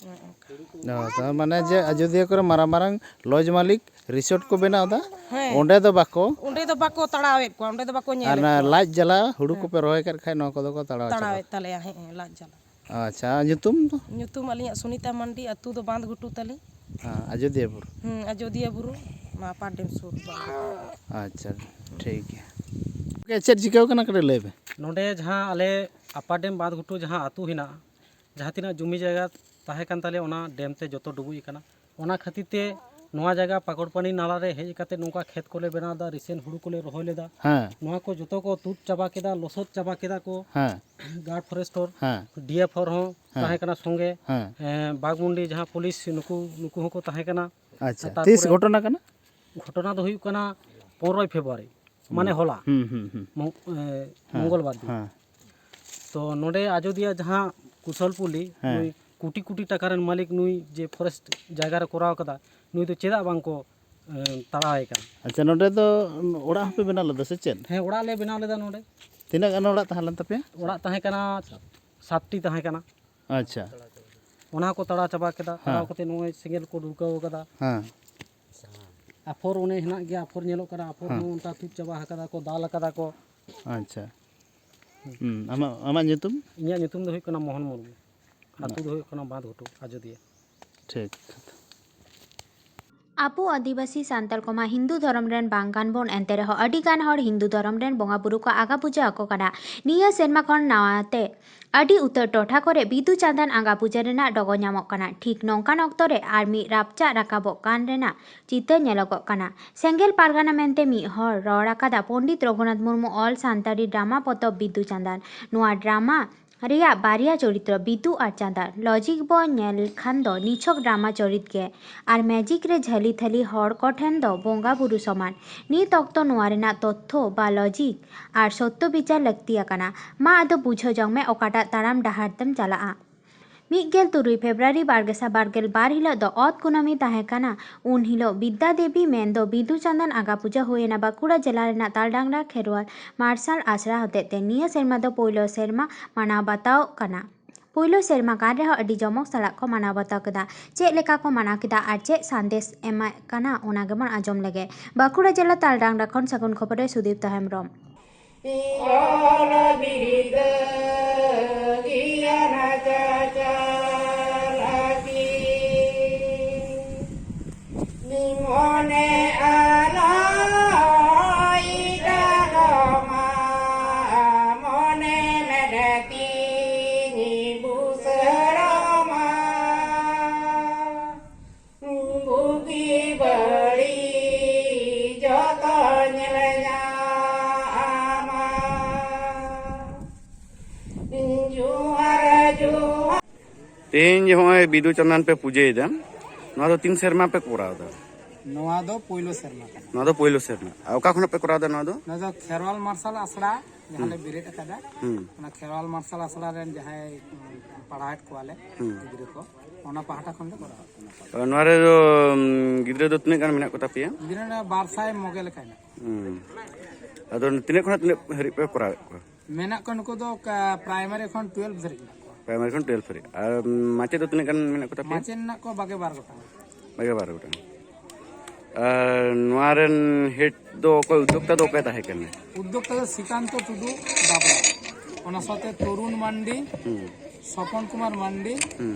ᱦᱩᱸ, ᱦᱩᱸ᱾ ᱚ, ᱛᱟᱨ ᱢᱟᱱᱮ ᱡᱮ ᱟᱡᱚᱫᱤᱭᱟᱹ ᱠᱚᱨᱮ ᱢᱟᱨᱟᱝ ᱢᱟᱨᱟᱝ ᱞᱚᱡᱽ ᱢᱟᱹᱞᱤᱠ ᱨᱤᱥᱚᱨᱴ ᱠᱚ ᱵᱮᱱᱟᱣ ᱮᱫᱟ, ᱦᱮᱸ᱾ ᱚᱸᱰᱮ ᱫᱚ ᱵᱟᱠᱚ ᱚᱸᱰᱮ ᱫᱚ ᱵᱟᱠᱚ ᱛᱟᱲᱟᱣᱮᱫ ᱠᱚᱣᱟ, ᱚᱸᱰᱮ ᱫᱚ ᱵᱟᱠᱚ ᱟᱨ ᱧᱮᱞᱮᱫ ᱚᱱᱟ ᱠᱚᱣᱟ᱾ ᱞᱟᱡ ᱡᱟᱞᱟ ᱦᱩᱲᱩ ᱦᱮᱸ᱾ ᱠᱚᱯᱮ ᱨᱚᱦᱚᱭ ᱠᱟᱫ ᱠᱷᱟᱡ, ᱱᱚᱣᱟ ᱠᱚᱫᱚ ᱠᱚ ᱛᱟᱲᱟᱣ ᱪᱟᱵᱟ᱾ ᱛᱟᱲᱟᱣᱮᱫ ᱛᱟᱞᱮᱭᱟ, ᱦᱮᱸ, ᱦᱮᱸ, ᱞᱟᱡ ᱡᱟᱞᱟ᱾ ᱟᱪᱪᱷᱟ, ᱧᱩᱛᱩᱢ ᱫᱚ? ᱧᱩᱛᱩᱢ ᱟᱹᱞᱤᱧᱟᱜ ᱥᱩᱱᱤᱛᱟ ᱢᱟᱱᱰᱤ, ᱟᱹᱛᱩ ᱫᱚ ᱵᱟᱸᱫᱷ ᱜᱷᱩᱴᱩ ᱛᱟᱹᱞᱤᱧ᱾ ᱦᱮᱸ, ᱟᱡᱚᱫᱤᱭᱟᱹ ᱵᱩᱨᱩ᱾ ᱦᱩᱸ, ᱟᱡᱚᱫᱤᱭᱟᱹ ᱵᱩᱨᱩ, ᱱᱚᱣᱟ ᱟᱯᱟᱨ ᱰᱮᱢ ᱥᱩᱨ ᱵᱟᱸᱫᱷ᱾ ᱟᱪᱪᱷᱟ, ᱴᱷᱤᱠ ᱜᱮᱭᱟ᱾ ᱜᱚᱝᱠᱮ, ᱪᱮᱫ ᱪᱤᱠᱟᱹᱣ ᱠᱟᱱᱟ, ᱠᱟᱹᱴᱤᱡ ᱞᱟᱹᱭ ᱵᱮᱱ᱾ ᱱᱚᱰᱮ ᱡᱟᱦᱟᱸ ᱟᱞᱮ ᱟᱯᱟᱨ ᱰᱮᱢ ᱵᱟᱸᱫᱷ ᱜᱷᱩᱴᱩ ᱡᱟᱦᱟᱸ ᱟᱹᱛᱩ ᱦᱮᱱᱟᱜᱼᱟ, ᱡᱟᱦᱟᱸ ᱛᱤᱱᱟᱹᱜ ᱡᱩᱢᱤ ᱡᱟᱭᱜᱟ ᱛᱟᱦᱮᱸ ᱠᱟᱱ ᱛᱟᱞᱮᱭᱟ, ᱚᱱᱟ ᱰᱮᱢ ᱛᱮ ᱡᱚᱛᱚ ᱰᱩᱵᱩᱡ ᱟᱠᱟᱱᱟ᱾ ᱚᱱᱟ ᱠᱷᱟᱹᱛᱤᱨ ᱛᱮ ᱱᱚᱣᱟ ᱡᱟᱭᱜᱟ ᱯᱟᱠᱚᱲᱯᱟᱱᱤ ᱱᱟᱞᱟ ᱨᱮ ᱦᱮᱡ ᱠᱟᱛᱮ ᱱᱚᱝᱠᱟ ᱠᱷᱮᱛ ᱠᱚᱞᱮ ᱵᱮᱱᱟᱣ ᱮᱫᱟ, ᱨᱤᱥᱮᱱᱴ ᱦᱩᱲᱩ ᱠᱚᱞᱮ ᱨᱚᱦᱚᱭ ᱞᱮᱫᱟ᱾ ᱦᱮᱸ᱾ ᱱᱚᱣᱟ ᱠᱚ ᱡᱚᱛᱚ ᱠᱚ ᱛᱩᱫ ᱪᱟᱵᱟ ᱠᱮᱫᱟ, ᱞᱚᱥᱚᱫ ᱪᱟᱵᱟ ᱠᱮᱫᱟ ᱠᱚ᱾ ᱦᱮᱸ᱾ ᱜᱟᱲ ᱯᱷᱚᱨᱮᱥᱴᱚᱨ, ᱦᱮᱸ᱾ ᱰᱤ ᱮᱯᱷ ᱟᱨ ᱦᱚᱸ ᱦᱮᱸ᱾ ᱛᱟᱦᱮᱸ ᱠᱟᱱᱟ ᱥᱚᱸᱜᱮ᱾ ᱦᱮᱸ᱾ ᱮᱸ, ᱵᱟᱜᱽᱢᱩᱱᱰᱤ ᱡᱟᱦᱟᱸ ᱯᱩᱞᱤᱥ, ᱱᱩᱠᱩ, ᱱᱩᱠᱩ ᱦᱚᱸᱠᱚ ᱛᱟᱦᱮᱸ ᱠᱟᱱᱟ᱾ ᱟᱪᱪᱷᱟ, ᱛᱟᱨᱯᱚᱨᱮ ᱛᱤᱥ ᱜᱷᱚᱴᱚᱱᱟ ᱠᱟᱱᱟ? ᱜᱷᱚᱴᱚᱱᱟ ᱫᱚ ᱦᱩᱭᱩᱜ ᱠᱟᱱᱟ ᱯᱚᱱᱨᱚᱭ ᱯᱷᱮᱵᱽᱨᱩᱣᱟᱨᱤ, ᱢᱟᱱᱮ ᱦᱩᱸ᱾ ᱦᱚᱞᱟ, ᱦᱩᱸ, ᱦᱩᱸ, ᱦᱩᱸ᱾ ᱢᱚᱝ-, ᱮᱸ, ᱦᱮᱸ, ᱢᱚᱝᱜᱚᱞᱵᱟᱨ ᱫᱤᱱ᱾ ᱦᱮᱸ᱾ ᱛᱚ ᱱᱚᱰᱮ ᱟᱡᱚᱫᱤᱭᱟᱹ ᱡᱟᱦᱟᱸ ᱠᱩᱥᱚᱞᱯᱩᱞᱤ, ᱦᱮᱸ᱾ ᱱᱩᱭ ᱠᱳᱴᱤ ᱠᱳᱴᱤ ᱴᱟᱠᱟ ᱨᱮᱱ ᱢᱟᱹᱞᱤᱠ, ᱱᱩᱭ ᱡᱮ ᱯᱷᱚᱨᱮᱥᱴ ᱡᱟᱭᱜᱟ ᱨᱮ ᱠᱚᱨᱟᱣ ᱠᱟᱫᱟ, ᱱᱩᱭ ᱫᱚ ᱪᱮᱫᱟᱜ ᱵᱟᱝ ᱠᱚ, ᱮᱸ, ᱛᱟᱲᱟᱣᱟᱭ ᱠᱟᱱᱟ? ᱟᱪᱪᱷᱟ, ᱱᱚᱰᱮ ᱫᱚ ᱚᱲᱟᱜ ᱦᱚᱸᱯᱮ ᱵᱮᱱᱟᱣ ᱞᱮᱫᱟ ᱥᱮ ᱪᱮᱫ? ᱦᱮᱸ, ᱚᱲᱟᱜ ᱞᱮ ᱵᱮᱱᱟᱣ ᱞᱮᱫᱟ ᱱᱚᱰᱮ᱾ ᱛᱤᱱᱟᱹᱜ ᱜᱟᱱ ᱚᱲᱟᱜ ᱛᱟᱦᱮᱸ ᱞᱮᱱ ᱛᱟᱯᱮᱭᱟ? ᱚᱲᱟᱜ ᱛᱟᱦᱮᱸ ᱠᱟᱱᱟ ᱥᱟᱛᱴᱤ ᱛᱟᱦᱮᱸ ᱠᱟᱱᱟ᱾ ᱟᱪᱪᱷᱟ᱾ ᱚᱱᱟ ᱠᱚ ᱛᱟᱲᱟᱣ ᱪᱟᱵᱟ ᱠᱮᱫᱟ᱾ ᱦᱮᱸ᱾ ᱛᱟᱲᱟᱣ ᱠᱟᱛᱮ ᱱᱚᱜᱼᱚᱭ ᱥᱮᱸᱜᱮᱞ ᱠᱚ ᱰᱩᱞᱠᱟᱹᱣ ᱠᱟᱫᱟ᱾ ᱦᱮᱸ᱾ ᱟᱯᱷᱚᱨ ᱚᱱᱮ ᱦᱮᱱᱟᱜ ᱜᱮᱭᱟ, ᱟᱯᱷᱚᱨ ᱧᱮᱞᱚᱜ ᱠᱟᱱᱟ, ᱟᱯᱷᱚᱨ ᱦᱮᱸ᱾ ᱦᱚᱸ ᱚᱱᱠᱟ ᱛᱩᱫ ᱪᱟᱵᱟ ᱟᱠᱟᱫᱟ ᱠᱚ, ᱫᱟᱞ ᱟᱠᱟᱫᱟ ᱠᱚ᱾ ᱟᱪᱪᱷᱟ᱾ ᱦᱩᱸ, ᱟᱢᱟᱜ, ᱟᱢᱟᱜ ᱧᱩᱛᱩᱢ? ᱤᱧᱟᱹᱜ ᱧᱩᱛᱩᱢ ᱫᱚ ᱦᱩᱭᱩᱜ ᱠᱟᱱᱟ ᱢᱳᱦᱚᱱ ᱢᱩᱨᱢᱩ᱾ ᱟᱹᱛᱩ ᱫᱚ ᱦᱩᱭᱩᱜ ᱠᱟᱱᱟ ᱵᱟᱸᱫᱷ ᱜᱷᱩᱴᱩ, ᱟᱡᱚᱫᱤᱭᱟᱹ᱾ ᱴᱷᱤᱠ᱾ ᱟᱵᱚ ᱟᱹᱫᱤᱵᱟᱹᱥᱤ ᱥᱟᱱᱛᱟᱲ ᱠᱚᱢᱟ ᱦᱤᱱᱫᱩ ᱫᱷᱚᱨᱚᱢ ᱨᱮᱱ ᱵᱟᱝ ᱠᱟᱱ ᱵᱚᱱ, ᱮᱱᱛᱮ ᱨᱮᱦᱚᱸ ᱟᱹᱰᱤ ᱜᱟᱱ ᱦᱚᱲ ᱦᱤᱱᱫᱩ ᱫᱷᱚᱨᱚᱢ ᱨᱮᱱ ᱵᱚᱸᱜᱟ ᱵᱩᱨᱩ ᱠᱚ ᱟᱸᱜᱟ ᱯᱩᱡᱟᱹ ᱟᱠᱚ ᱠᱟᱱᱟ᱾ ᱱᱤᱭᱟᱹ ᱥᱮᱨᱢᱟ ᱠᱷᱚᱱ ᱱᱟᱣᱟ ᱛᱮ ᱟᱹᱰᱤ ᱩᱛᱟᱹᱨ ᱴᱚᱴᱷᱟ ᱠᱚᱨᱮ ᱵᱤᱫᱩ ᱪᱟᱸᱫᱟᱱ ᱟᱸᱜᱟ ᱯᱩᱡᱟᱹ ᱨᱮᱱᱟᱜ ᱰᱚᱜᱚ ᱧᱟᱢᱚᱜ ᱠᱟᱱᱟ᱾ ᱴᱷᱤᱠ ᱱᱚᱝᱠᱟᱱ ᱚᱠᱛᱚ ᱨᱮ ᱟᱨ ᱢᱤᱫ ᱨᱟᱯᱪᱟᱜ ᱨᱟᱠᱟᱵᱚᱜ ᱠᱟᱱ ᱨᱮᱱᱟᱜ ᱪᱤᱛᱟᱹᱨ ᱧᱮᱞᱚᱜᱚᱜ ᱠᱟᱱᱟ᱾ ᱥᱮᱸᱜᱮᱞ ᱯᱟᱨᱜᱟᱱᱟ ᱢᱮᱱᱛᱮ ᱢᱤᱫ ᱦᱚᱲ ᱨᱚᱲ ᱟᱠᱟᱫᱟ ᱯᱚᱱᱰᱤᱛ ᱨᱚᱜᱷᱩᱱᱟᱛᱷ ᱢᱩᱨᱢᱩ ᱚᱞ ᱥᱟᱱᱛᱟᱲᱤ ᱰᱨᱟᱢᱟ ᱯᱚᱛᱚᱵ ᱵᱤᱫᱩ ᱪᱟᱸᱫᱟᱱ᱾ ᱱᱚᱣᱟ ᱰᱨᱟᱢᱟ ᱨᱮᱭᱟᱜ ᱵᱟᱨᱭᱟ ᱪᱚᱨᱤᱛᱨᱚ ᱵᱤᱫᱩ ᱟᱨ ᱪᱟᱸᱫᱟᱱ᱾ ᱞᱚᱡᱤᱠ ᱵᱚ ᱧᱮᱞ ᱠᱷᱟᱱ ᱫᱚ ᱱᱤᱪᱷᱚᱠ ᱰᱨᱟᱢᱟ ᱪᱚᱨᱤᱛ ᱜᱮ ᱟᱨ ᱢᱮᱡᱤᱠ ᱨᱮ ᱡᱷᱟᱹᱞᱤ ᱛᱷᱟᱹᱞᱤ ᱦᱚᱲ ᱠᱚ ᱴᱷᱮᱱ ᱫᱚ ᱵᱚᱸᱜᱟ ᱵᱩᱨᱩ ᱥᱚᱢᱟᱱ᱾ ᱱᱤᱛ ᱚᱠᱛᱚ ᱱᱚᱣᱟ ᱨᱮᱱᱟᱜ ᱛᱚᱛᱛᱷᱚ ᱵᱟ ᱞᱚᱡᱤᱠ ᱟᱨ ᱥᱚᱛᱛᱚ ᱵᱤᱪᱟᱨ ᱞᱟᱹᱠᱛᱤ ᱟᱠᱟᱱᱟ᱾ ᱢᱟ ᱟᱫᱚ ᱵᱩᱡᱷᱟᱹᱣ ᱡᱚᱝ ᱢᱮ ᱚᱠᱟᱴᱟᱜ ᱛᱟᱲᱟᱢ ᱰᱟᱦᱟᱨ ᱛᱮᱢ ᱪᱟᱞᱟᱜᱼᱟ᱾ ᱢᱤᱫ ᱜᱮᱞ ᱛᱩᱨᱩᱭ ᱯᱷᱮᱵᱽᱨᱩᱣᱟᱨᱤ ᱵᱟᱨ ᱜᱮᱥᱟᱭ ᱵᱟᱨ ᱜᱮᱞ ᱵᱟᱨ ᱦᱤᱞᱳᱜ ᱫᱚ ᱚᱛ ᱠᱩᱱᱟᱹᱢᱤ ᱛᱟᱦᱮᱸ ᱠᱟᱱᱟ᱾ ᱩᱱ ᱦᱤᱞᱳᱜ ᱵᱤᱫᱽᱫᱟ ᱫᱮᱵᱤ ᱢᱮᱱᱫᱚ ᱵᱤᱫᱩ ᱪᱟᱸᱫᱟᱱ ᱟᱸᱜᱟ ᱯᱩᱡᱟᱹ ᱦᱩᱭᱮᱱᱟ ᱵᱟᱸᱠᱩᱲᱟ ᱡᱮᱞᱟ ᱨᱮᱱᱟᱜ ᱛᱟᱞᱰᱟᱝᱨᱟ ᱠᱷᱮᱨᱣᱟᱞ ᱢᱟᱨᱥᱟᱞ ᱟᱥᱲᱟ ᱦᱚᱛᱮᱡ ᱛᱮ᱾ ᱱᱤᱭᱟᱹ ᱥᱮᱨᱢᱟ ᱫᱚ ᱯᱳᱭᱞᱳ ᱥᱮᱨᱢᱟ ᱢᱟᱱᱟᱣ ᱵᱟᱛᱟᱣ ᱠᱟᱱᱟ᱾ ᱯᱳᱭᱞᱳ ᱥᱮᱨᱢᱟ ᱠᱟᱱ ᱨᱮᱦᱚᱸ ᱟᱹᱰᱤ ᱡᱚᱢᱚᱠ ᱥᱟᱞᱟᱜ ᱠᱚ ᱢᱟᱱᱟᱣ ᱵᱟᱛᱟᱣ ᱠᱮᱫᱟ᱾ ᱪᱮᱫ ᱞᱮᱠᱟ ᱠᱚ ᱢᱟᱱᱟᱣ ᱠᱮᱫᱟ ᱟᱨ ᱪᱮᱫ ᱥᱟᱸᱫᱮᱥ ᱮᱢᱟᱜ ᱠᱟᱱᱟ, ᱚᱱᱟ ᱜᱮᱵᱚᱱ ᱟᱸᱡᱚᱢ ᱞᱮᱜᱮ᱾ ᱵᱟᱸᱠᱩᱲᱟ ᱡᱮᱞᱟ ᱛᱟᱞᱰᱟᱝᱨᱟ ᱠᱷᱚᱱ ᱥᱟᱹᱜᱩᱱ ᱠᱷᱚᱵᱚᱨ ᱨᱮ ᱥᱩᱫᱤᱯᱛᱟ ᱦᱮᱢᱵᱨᱚᱢ᱾ ᱚᱞ ᱵᱤᱨᱤᱫ ᱜᱮᱭᱟᱱ ᱪᱟᱪᱟᱞᱟᱠᱤ ᱢᱚᱱᱮ ᱟᱞᱚᱭ ᱰᱟᱞᱚᱢᱟ, ᱢᱚᱱᱮ ᱢᱮᱫᱛᱤᱧ ᱵᱩᱥᱟᱹᱲᱚᱢᱟ᱾ ᱵᱩᱜᱤ ᱵᱟᱹᱲᱤᱡ ᱡᱚᱛᱚᱧ ᱞᱟᱹᱭᱟᱢᱟ᱾ ᱡᱚᱦᱟᱨ, ᱡᱚᱦᱟᱨ᱾ ᱛᱮᱦᱮᱧ ᱡᱮ ᱦᱚᱸᱜᱼᱚᱭ ᱵᱤᱫᱩ ᱪᱟᱸᱫᱟᱱ ᱯᱮ ᱯᱩᱡᱟᱹᱭᱮᱫᱟ, ᱱᱚᱣᱟ ᱫᱚ ᱛᱤᱱ ᱥᱮᱨᱢᱟ ᱯᱮ ᱠᱚᱨᱟᱣ ᱮᱫᱟ? ᱱᱚᱣᱟ ᱫᱚ ᱯᱳᱭᱞᱳ ᱥᱮᱨᱢᱟ ᱠᱟᱱᱟ᱾ ᱱᱚᱣᱟ ᱫᱚ ᱯᱳᱭᱞᱳ ᱥᱮᱨᱢᱟ᱾ ᱟᱨ ᱚᱠᱟ ᱠᱷᱚᱱᱟᱜ ᱯᱮ ᱠᱚᱨᱟᱣ ᱮᱫᱟ ᱱᱚᱣᱟ ᱫᱚ? ᱱᱚᱣᱟ ᱫᱚ ᱠᱷᱮᱨᱣᱟᱞ ᱢᱟᱨᱥᱟᱞ ᱟᱥᱲᱟ ᱡᱟᱦᱟᱸ ᱞᱮ ᱵᱮᱨᱮᱫ ᱟᱠᱟᱫᱟ, ᱦᱩᱸ᱾ ᱚᱱᱟ ᱠᱷᱮᱨᱣᱟᱞ ᱢᱟᱨᱥᱟᱞ ᱟᱥᱲᱟ ᱨᱮᱱ ᱡᱟᱦᱟᱸᱭ, ᱩᱸ, ᱯᱟᱲᱦᱟᱣᱮᱫ ᱠᱚᱣᱟᱞᱮ ᱦᱩᱸ᱾ ᱜᱤᱫᱽᱨᱟᱹ ᱠᱚ, ᱚᱱᱟ ᱯᱟᱦᱴᱟ ᱠᱷᱚᱱ ᱞᱮ ᱠᱚᱨᱟᱣ᱾ ᱱᱚᱣᱟ ᱨᱮᱫᱚ, ᱩᱸ, ᱜᱤᱫᱽᱨᱟᱹ ᱫᱚ ᱛᱤᱱᱟᱹᱜ ᱜᱟᱱ ᱢᱮᱱᱟᱜ ᱠᱚ ᱛᱟᱯᱮᱭᱟ? ᱜᱤᱫᱽᱨᱟᱹ ᱨᱮ ᱵᱟᱨ ᱥᱟᱭ ᱢᱚᱜᱮ ᱞᱮᱠᱟ ᱦᱮᱱᱟᱜ ᱠᱚᱣᱟ᱾ ᱦᱩᱸ᱾ ᱟᱫᱚ ᱛᱤᱱᱟᱹᱜ ᱠᱷᱚᱱᱟᱜ ᱛᱤᱱᱟᱹᱜ ᱦᱟᱹᱨᱤᱡ ᱯᱮ ᱠᱚᱨᱟᱣᱮᱫ ᱠᱚᱣᱟ? ᱢᱮᱱᱟᱜ ᱠᱚᱣᱟ ᱱᱩᱠᱩ ᱫᱚ ᱠᱟ-, ᱯᱨᱟᱭᱢᱟᱨᱤ ᱠᱷᱚᱱ ᱴᱩᱭᱮᱞᱵᱷ ᱫᱷᱟᱹᱨᱤᱡ ᱢᱮᱱᱟᱜ ᱠᱚᱣᱟ᱾ ᱯᱨᱟᱭᱢᱟᱨᱤ ᱠᱷᱚᱱ ᱴᱩᱭᱮᱞᱵᱷ ᱫᱷᱟᱹᱨᱤᱡ᱾ ᱟᱨ, ᱩᱸ, ᱢᱟᱪᱮᱫ ᱫᱚ ᱛᱤᱱᱟᱹᱜ ᱜᱟᱱ ᱢᱮᱱᱟᱜ ᱠᱚ ᱛᱟᱯᱮᱭᱟ? ᱢᱟᱪᱮᱫ ᱢᱮᱱᱟᱜ ᱠᱚᱣᱟ ᱵᱟᱜᱮ ᱵᱟᱨ ᱜᱚᱴᱟᱝ᱾ ᱵᱟᱜᱮ ᱵᱟᱨ ᱜᱚᱴᱟᱝ᱾ ᱟᱨ ᱱᱚᱣᱟ ᱨᱮᱱ ᱦᱮᱰ ᱫᱚ ᱚᱠᱚᱭ, ᱩᱫᱽᱫᱳᱠᱛᱟ ᱫᱚ ᱚᱠᱚᱭ ᱛᱟᱦᱮᱸ ᱠᱟᱱᱟ? ᱩᱫᱽᱫᱳᱠᱛᱟ ᱫᱚ ᱥᱤᱠᱟᱱᱛᱚ ᱴᱩᱰᱩ ᱵᱟᱵᱞᱟ, ᱚᱱᱟ ᱥᱟᱶᱛᱮ ᱛᱚᱨᱩᱱ ᱢᱟᱱᱰᱤ, ᱦᱩᱸ᱾ ᱥᱚᱯᱚᱱ ᱠᱩᱢᱟᱨ ᱢᱟᱱᱰᱤ, ᱦᱩᱸ᱾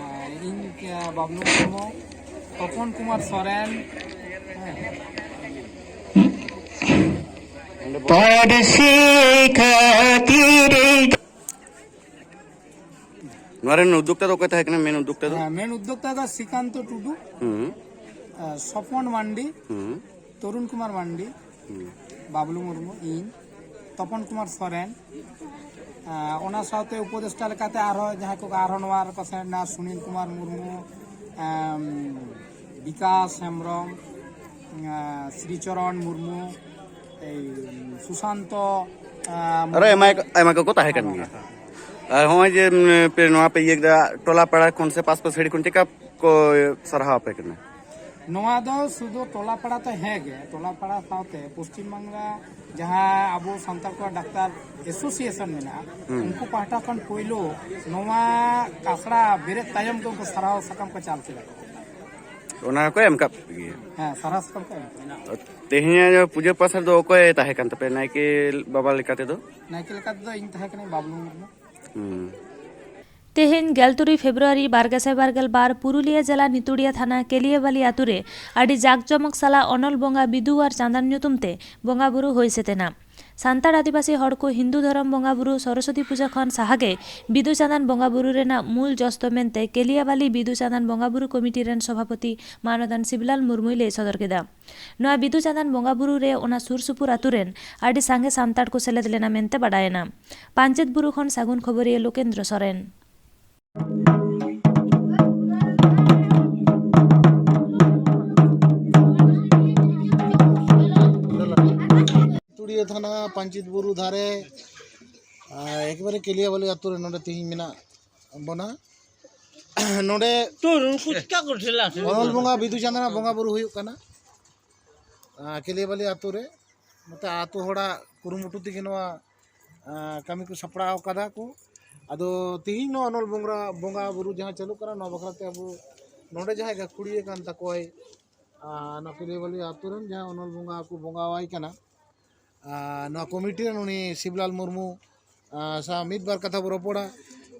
ᱟᱨ ᱤᱧ, ᱟᱨ ᱵᱟᱵᱞᱩ ᱢᱩᱨᱢᱩ, ᱛᱚᱯᱚᱱ ᱠᱩᱢᱟᱨ ᱥᱚᱨᱮᱱ, ᱦᱮᱸ᱾ ᱯᱟᱹᱨᱥᱤ ᱠᱷᱟᱹᱛᱤᱨ᱾ ᱱᱚᱣᱟ ᱨᱮᱱ ᱩᱫᱽᱫᱳᱠᱛᱟ ᱫᱚ ᱚᱠᱚᱭ ᱛᱟᱦᱮᱸ ᱠᱟᱱᱟ, ᱢᱮᱱ ᱩᱫᱽᱫᱳᱠᱛᱟ ᱫᱚ? ᱦᱮᱸ, ᱢᱮᱱ ᱩᱫᱽᱫᱳᱠᱛᱟ ᱫᱚ ᱥᱤᱠᱟᱱᱛᱚ ᱴᱩᱰᱩ, ᱦᱩᱸ᱾ ᱟᱨ ᱥᱚᱯᱚᱱ ᱢᱟᱱᱰᱤ, ᱦᱩᱸ᱾ ᱛᱚᱨᱩᱱ ᱠᱩᱢᱟᱨ ᱢᱟᱱᱰᱤ, ᱦᱩᱸ᱾ ᱵᱟᱵᱞᱩ ᱢᱩᱨᱢᱩ, ᱤᱧ, ᱛᱚᱯᱚᱱ ᱠᱩᱢᱟᱨ ᱥᱚᱨᱮᱱ, ᱟᱨ ᱚᱱᱟ ᱥᱟᱶᱛᱮ ᱩᱯᱚᱫᱮᱥᱴᱟ ᱞᱮᱠᱟᱛᱮ ᱟᱨᱦᱚᱸ ᱡᱟᱦᱟᱸᱭ ᱠᱚ ᱟᱨᱦᱚᱸ ᱱᱚᱣᱟ ᱨᱮᱠᱚ ᱥᱮᱱ ᱮᱱᱟ, ᱥᱩᱱᱤᱞ ᱠᱩᱢᱟᱨ ᱢᱩᱨᱢᱩ, ᱮᱢ, ᱵᱤᱠᱟᱥ ᱦᱮᱢᱵᱨᱚᱢ, ᱮᱸ, ᱥᱨᱤᱪᱚᱨᱚᱱ ᱢᱩᱨᱢᱩ, ᱮᱭ, ᱥᱩᱥᱟᱱᱛᱚ, ᱮᱸ, ᱟᱨᱚ ᱢᱩᱨᱢᱩ᱾ ᱟᱭᱢᱟ, ᱟᱭᱢᱟ ᱠᱚᱠᱚ ᱛᱟᱦᱮᱸ ᱠᱟᱱ ᱜᱮᱭᱟ᱾ ᱟᱨ ᱦᱚᱸᱜᱼᱚᱭ ᱡᱮ, ᱩᱢ, ᱯᱮ, ᱱᱚᱣᱟ ᱯᱮ ᱤᱭᱟᱹ ᱠᱮᱫᱟ, ᱴᱚᱞᱟ ᱯᱟᱲᱟ ᱠᱷᱚᱱ ᱥᱮ ᱯᱟᱥ ᱯᱟᱹᱥ ᱦᱤᱲᱤ ᱠᱷᱚᱱ ᱪᱮᱠᱟ ᱠᱚ ᱥᱟᱨᱦᱟᱣ ᱟᱯᱮ ᱠᱟᱱᱟ? ᱱᱚᱣᱟ ᱫᱚ ᱥᱩᱫᱷᱩ ᱴᱚᱞᱟ ᱯᱟᱲᱟ ᱛᱚ ᱦᱮᱸ ᱜᱮ, ᱴᱚᱞᱟ ᱯᱟᱲᱟ ᱥᱟᱶᱛᱮ ᱯᱚᱥᱪᱤᱢ ᱵᱟᱝᱞᱟ ᱡᱟᱦᱟᱸ ᱟᱵᱚ ᱥᱟᱱᱛᱟᱲ ᱠᱚᱣᱟᱜ ᱰᱟᱠᱛᱟᱨ ᱮᱥᱳᱥᱤᱭᱮᱥᱚᱱ ᱢᱮᱱᱟᱜᱼᱟ, ᱦᱩᱸ᱾ ᱩᱱᱠᱩ ᱯᱟᱦᱴᱟ ᱠᱷᱚᱱ ᱯᱳᱭᱞᱳ ᱱᱚᱣᱟ ᱟᱥᱲᱟ ᱵᱮᱨᱮᱫ ᱛᱟᱭᱚᱢ ᱜᱮ ᱩᱱᱠᱩ ᱥᱟᱨᱦᱟᱣ ᱥᱟᱠᱟᱢ ᱠᱚ ᱪᱟᱞ ᱠᱮᱫᱟ᱾ ᱚᱱᱟ ᱦᱚᱸᱠᱚ ᱮᱢ ᱠᱟᱜ ᱯᱮ ᱜᱮᱭᱟ? ᱦᱮᱸ, ᱥᱟᱨᱦᱟᱣ ᱥᱟᱠᱟᱢ ᱠᱚ ᱮᱢ ᱠᱮᱫᱟ᱾ ᱛᱮᱦᱮᱧᱟᱜ ᱯᱩᱡᱟᱹ ᱯᱟᱥ ᱨᱮᱫᱚ ᱚᱠᱚᱭ ᱛᱟᱦᱮᱸ ᱠᱟᱱ ᱛᱟᱯᱮᱭᱟ ᱱᱟᱭᱠᱮ ᱵᱟᱵᱟ ᱞᱮᱠᱟ ᱛᱮᱫᱚ? ᱱᱟᱭᱠᱮ ᱞᱮᱠᱟ ᱛᱮᱫᱚ ᱤᱧ ᱛᱟᱦᱮᱸ ᱠᱟᱹᱱᱟᱹᱧ, ᱵᱟᱵᱞᱩ ᱢᱩᱨᱢᱩ᱾ ᱦᱩᱸ᱾ ᱛᱮᱦᱮᱧ ᱜᱮᱞ ᱛᱩᱨᱩᱭ ᱯᱷᱮᱵᱽᱨᱩᱣᱟᱨᱤ ᱵᱟᱨ ᱜᱮᱥᱟᱭ ᱵᱟᱨ ᱜᱮᱞ ᱵᱟᱨ ᱯᱩᱨᱩᱞᱤᱭᱟᱹ ᱡᱮᱞᱟ ᱱᱤᱛᱩᱲᱤᱭᱟᱹ ᱛᱷᱟᱱᱟ ᱠᱮᱞᱤᱭᱟᱵᱟᱞᱤ ᱟᱛᱳ ᱨᱮ ᱟᱹᱰᱤ ᱡᱟᱠ ᱡᱚᱢᱚᱠ ᱥᱟᱞᱟᱜ ᱚᱱᱚᱞ ᱵᱚᱸᱜᱟ ᱵᱤᱫᱩ ᱟᱨ ᱪᱟᱸᱫᱟᱱ ᱧᱩᱛᱩᱢ ᱛᱮ ᱵᱚᱸᱜᱟ ᱵᱩᱨᱩ ᱦᱩᱭ ᱥᱟᱹᱛ ᱮᱱᱟ᱾ ᱥᱟᱱᱛᱟᱲ ᱟᱹᱫᱤᱵᱟᱹᱥᱤ ᱦᱚᱲ ᱠᱚ ᱦᱤᱱᱫᱩ ᱫᱷᱚᱨᱚᱢ ᱵᱚᱸᱜᱟ ᱵᱩᱨᱩ ᱥᱚᱨᱚᱥᱚᱛᱤ ᱯᱩᱡᱟᱹ ᱠᱷᱚᱱ ᱥᱟᱦᱟ ᱜᱮ ᱵᱤᱫᱩ ᱪᱟᱸᱫᱟᱱ ᱵᱚᱸᱜᱟ ᱵᱩᱨᱩ ᱨᱮᱱᱟᱜ ᱢᱩᱞ ᱡᱚᱥ ᱫᱚ ᱢᱮᱱᱛᱮ ᱠᱮᱞᱤᱭᱟᱵᱟᱞᱤ ᱵᱤᱫᱩ ᱪᱟᱸᱫᱟᱱ ᱵᱚᱸᱜᱟ ᱵᱩᱨᱩ ᱠᱚᱢᱤᱴᱤ ᱨᱮᱱ ᱥᱚᱵᱷᱟᱯᱚᱛᱤ ᱢᱟᱱᱚᱫᱟᱱ ᱥᱤᱵᱽᱞᱟᱞ ᱢᱩᱨᱢᱩᱭ ᱞᱟᱹᱭ ᱥᱚᱫᱚᱨ ᱠᱮᱫᱟ᱾ ᱱᱚᱣᱟ ᱵᱤᱫᱩ ᱪᱟᱸᱫᱟᱱ ᱵᱚᱸᱜᱟ ᱵᱩᱨᱩ ᱨᱮ ᱚᱱᱟ ᱥᱩᱨ ᱥᱩᱯᱩᱨ ᱟᱛᱳ ᱨᱮᱱ ᱟᱹᱰᱤ ᱥᱟᱸᱜᱮ ᱥᱟᱱᱛᱟᱲ ᱠᱚ ᱥᱮᱞᱮᱫ ᱞᱮᱱᱟ ᱢᱮᱱᱛᱮ ᱵᱟᱰᱟᱭᱮᱱᱟ᱾ ᱯᱟᱧᱪᱮᱛ ᱵᱩᱨᱩ ᱠᱷᱚᱱ ᱥᱟᱹᱜᱩᱱ ᱠᱷᱚᱵᱚᱨᱤᱭᱟᱹ ᱞᱳᱠᱮᱱᱫᱨᱚ ᱥᱚᱨᱮᱱ᱾ ᱛᱩᱲᱤᱭᱟᱹ ᱛᱷᱟᱱᱟ ᱯᱟᱧᱪᱮᱛ ᱵᱩᱨᱩ ᱫᱷᱟᱨᱮ, ᱟᱨ ᱮᱠᱵᱟᱨᱮ ᱠᱮᱞᱤᱭᱟᱵᱟᱞᱤ ᱟᱛᱳ ᱨᱮ ᱱᱚᱰᱮ ᱛᱮᱦᱮᱧ ᱢᱮᱱᱟᱜ ᱵᱚᱱᱟ᱾ ᱱᱚᱰᱮ ᱛᱚ ᱩᱱᱠᱩ ᱪᱤᱠᱟ ᱠᱚ ᱴᱷᱮᱞᱟ ᱥᱮ? ᱚᱱᱚᱞ ᱵᱚᱸᱜᱟ ᱵᱤᱫᱩ ᱪᱟᱸᱫᱟᱱᱟᱜ ᱵᱚᱸᱜᱟ ᱵᱩᱨᱩ ᱦᱩᱭᱩᱜ ᱠᱟᱱᱟ, ᱟᱨ ᱠᱮᱞᱤᱭᱟᱵᱟᱞᱤ ᱟᱛᱳ ᱨᱮ᱾ ᱱᱚᱛᱮ ᱟᱛᱳ ᱦᱚᱲᱟᱜ ᱠᱩᱨᱩᱢᱩᱴᱩ ᱛᱮᱜᱮ ᱱᱚᱣᱟ, ᱟᱨ ᱠᱟᱹᱢᱤ ᱠᱚ ᱥᱟᱯᱲᱟᱣ ᱠᱟᱫᱟ ᱠᱚ᱾ ᱟᱫᱚ ᱛᱮᱦᱮᱧ ᱱᱚᱣᱟ ᱚᱱᱚᱞ ᱵᱚᱸᱜᱟ, ᱵᱚᱸᱜᱟ ᱵᱩᱨᱩ ᱡᱟᱦᱟᱸ ᱪᱟᱹᱞᱩᱜ ᱠᱟᱱᱟ, ᱱᱚᱣᱟ ᱵᱟᱠᱷᱨᱟ ᱛᱮ ᱟᱵᱚ ᱱᱚᱰᱮ ᱡᱟᱦᱟᱸᱭ ᱜᱟᱹᱠᱷᱩᱲᱤᱭᱟᱹ ᱠᱟᱱ ᱛᱟᱠᱚᱣᱟᱭ, ᱟᱨ ᱱᱚᱣᱟ ᱠᱮᱞᱤᱭᱟᱵᱟᱞᱤ ᱟᱛᱳ ᱨᱮᱱ ᱡᱟᱦᱟᱸ ᱚᱱᱚᱞ ᱵᱚᱸᱜᱟ ᱠᱚ ᱵᱚᱸᱜᱟᱣᱟᱭ ᱠᱟᱱᱟ, ᱟᱨ ᱱᱚᱣᱟ ᱠᱚᱢᱤᱴᱤ ᱨᱮᱱ ᱩᱱᱤ ᱥᱤᱵᱽᱞᱟᱞ ᱢᱩᱨᱢᱩ, ᱟᱨ, ᱥᱟᱶ ᱢᱤᱫ ᱵᱟᱨ ᱠᱟᱛᱷᱟ ᱵᱚ ᱨᱚᱯᱚᱲᱟ᱾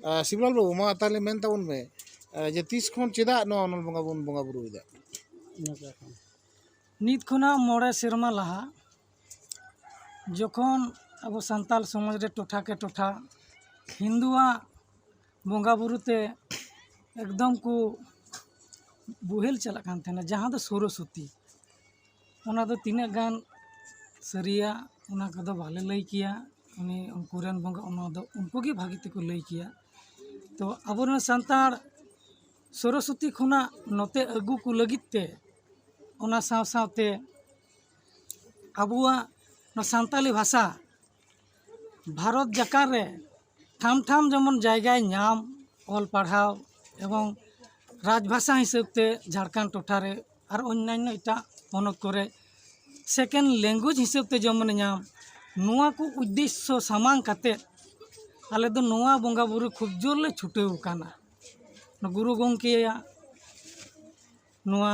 ᱟᱨ, ᱥᱤᱵᱽᱞᱟᱞ ᱵᱟᱹᱵᱩ, ᱢᱟ ᱛᱟᱦᱞᱮ ᱢᱮᱱ ᱛᱟᱵᱚᱱ ᱢᱮ, ᱟᱨ, ᱡᱮ ᱛᱤᱥ ᱠᱷᱚᱱ ᱪᱮᱫᱟᱜ ᱱᱚᱣᱟ ᱚᱱᱚᱞ ᱵᱚᱸᱜᱟ ᱵᱚᱱ ᱵᱚᱸᱜᱟ ᱵᱩᱨᱩᱭᱮᱫᱟ? ᱱᱤᱛ ᱠᱷᱚᱱᱟᱜ ᱢᱚᱬᱮ ᱥᱮᱨᱢᱟ ᱞᱟᱦᱟ ᱡᱚᱠᱷᱚᱱ ᱟᱵᱚ ᱥᱟᱱᱛᱟᱞ ᱥᱚᱢᱟᱡᱽ ᱨᱮ ᱴᱚᱴᱷᱟ ᱠᱮ ᱴᱚᱴᱷᱟ ᱦᱤᱱᱫᱩᱣᱟᱜ ᱵᱚᱸᱜᱟ ᱵᱩᱨᱩ ᱛᱮ ᱮᱠᱫᱚᱢ ᱠᱚ ᱵᱳᱦᱮᱞ ᱪᱟᱞᱟᱜ ᱠᱟᱱ ᱛᱟᱦᱮᱱᱟ, ᱡᱟᱦᱟᱸ ᱫᱚ ᱥᱚᱨᱚᱥᱚᱛᱤ, ᱚᱱᱟ ᱫᱚ ᱛᱤᱱᱟᱹᱜ ᱜᱟᱱ ᱥᱟᱹᱨᱤᱭᱟ, ᱚᱱᱟ ᱠᱚᱫᱚ ᱵᱟᱞᱮ ᱞᱟᱹᱭ ᱠᱮᱭᱟ᱾ ᱩᱱᱤ ᱩᱱᱠᱩ ᱨᱮᱱ ᱵᱚᱸᱜᱟ, ᱚᱱᱟ ᱫᱚ ᱩᱱᱠᱩ ᱜᱮ ᱵᱷᱟᱹᱜᱤ ᱛᱮᱠᱚ ᱞᱟᱹᱭ ᱠᱮᱭᱟ᱾ ᱛᱚ ᱟᱵᱚᱨᱮᱱ ᱥᱟᱱᱛᱟᱲ ᱥᱚᱨᱚᱥᱚᱛᱤ ᱠᱷᱚᱱᱟᱜ ᱱᱚᱛᱮ ᱟᱹᱜᱩ ᱠᱚ ᱞᱟᱹᱜᱤᱫ ᱛᱮ, ᱚᱱᱟ ᱥᱟᱶ ᱥᱟᱶᱛᱮ ᱟᱵᱚᱣᱟᱜ ᱱᱚᱣᱟ ᱥᱟᱱᱛᱟᱞᱤ ᱵᱷᱟᱥᱟ ᱵᱷᱟᱨᱚᱛ ᱡᱟᱠᱟᱛ ᱨᱮ ᱴᱷᱟᱢ ᱴᱷᱟᱢ ᱡᱮᱢᱚᱱ ᱡᱟᱭᱜᱟᱭ ᱧᱟᱢ, ᱚᱞ ᱯᱟᱲᱦᱟᱣ ᱮᱵᱚᱝ ᱨᱟᱡᱽᱵᱷᱟᱥᱟ ᱦᱤᱥᱟᱹᱵ ᱛᱮ ᱡᱷᱟᱲᱠᱷᱚᱸᱰ ᱴᱚᱴᱷᱟ ᱨᱮ ᱟᱨ ᱚᱱᱭᱟᱱᱱᱚ ᱮᱴᱟᱜ ᱯᱚᱱᱚᱛ ᱠᱚᱨᱮ second language ᱦᱤᱥᱟᱹᱵ ᱛᱮ ᱡᱮᱢᱚᱱᱮ ᱧᱟᱢ, ᱱᱚᱣᱟ ᱠᱚ ᱩᱫᱽᱫᱮᱥᱥᱚ ᱥᱟᱢᱟᱝ ᱠᱟᱛᱮ ᱟᱞᱮ ᱫᱚ ᱱᱚᱣᱟ ᱵᱚᱸᱜᱟ ᱵᱩᱨᱩ ᱠᱷᱩᱵ ᱡᱳᱨ ᱞᱮ ᱪᱷᱩᱴᱟᱹᱣ ᱟᱠᱟᱱᱟ᱾ ᱜᱩᱨᱩ ᱜᱚᱢᱠᱮᱭᱟᱜ ᱱᱚᱣᱟ,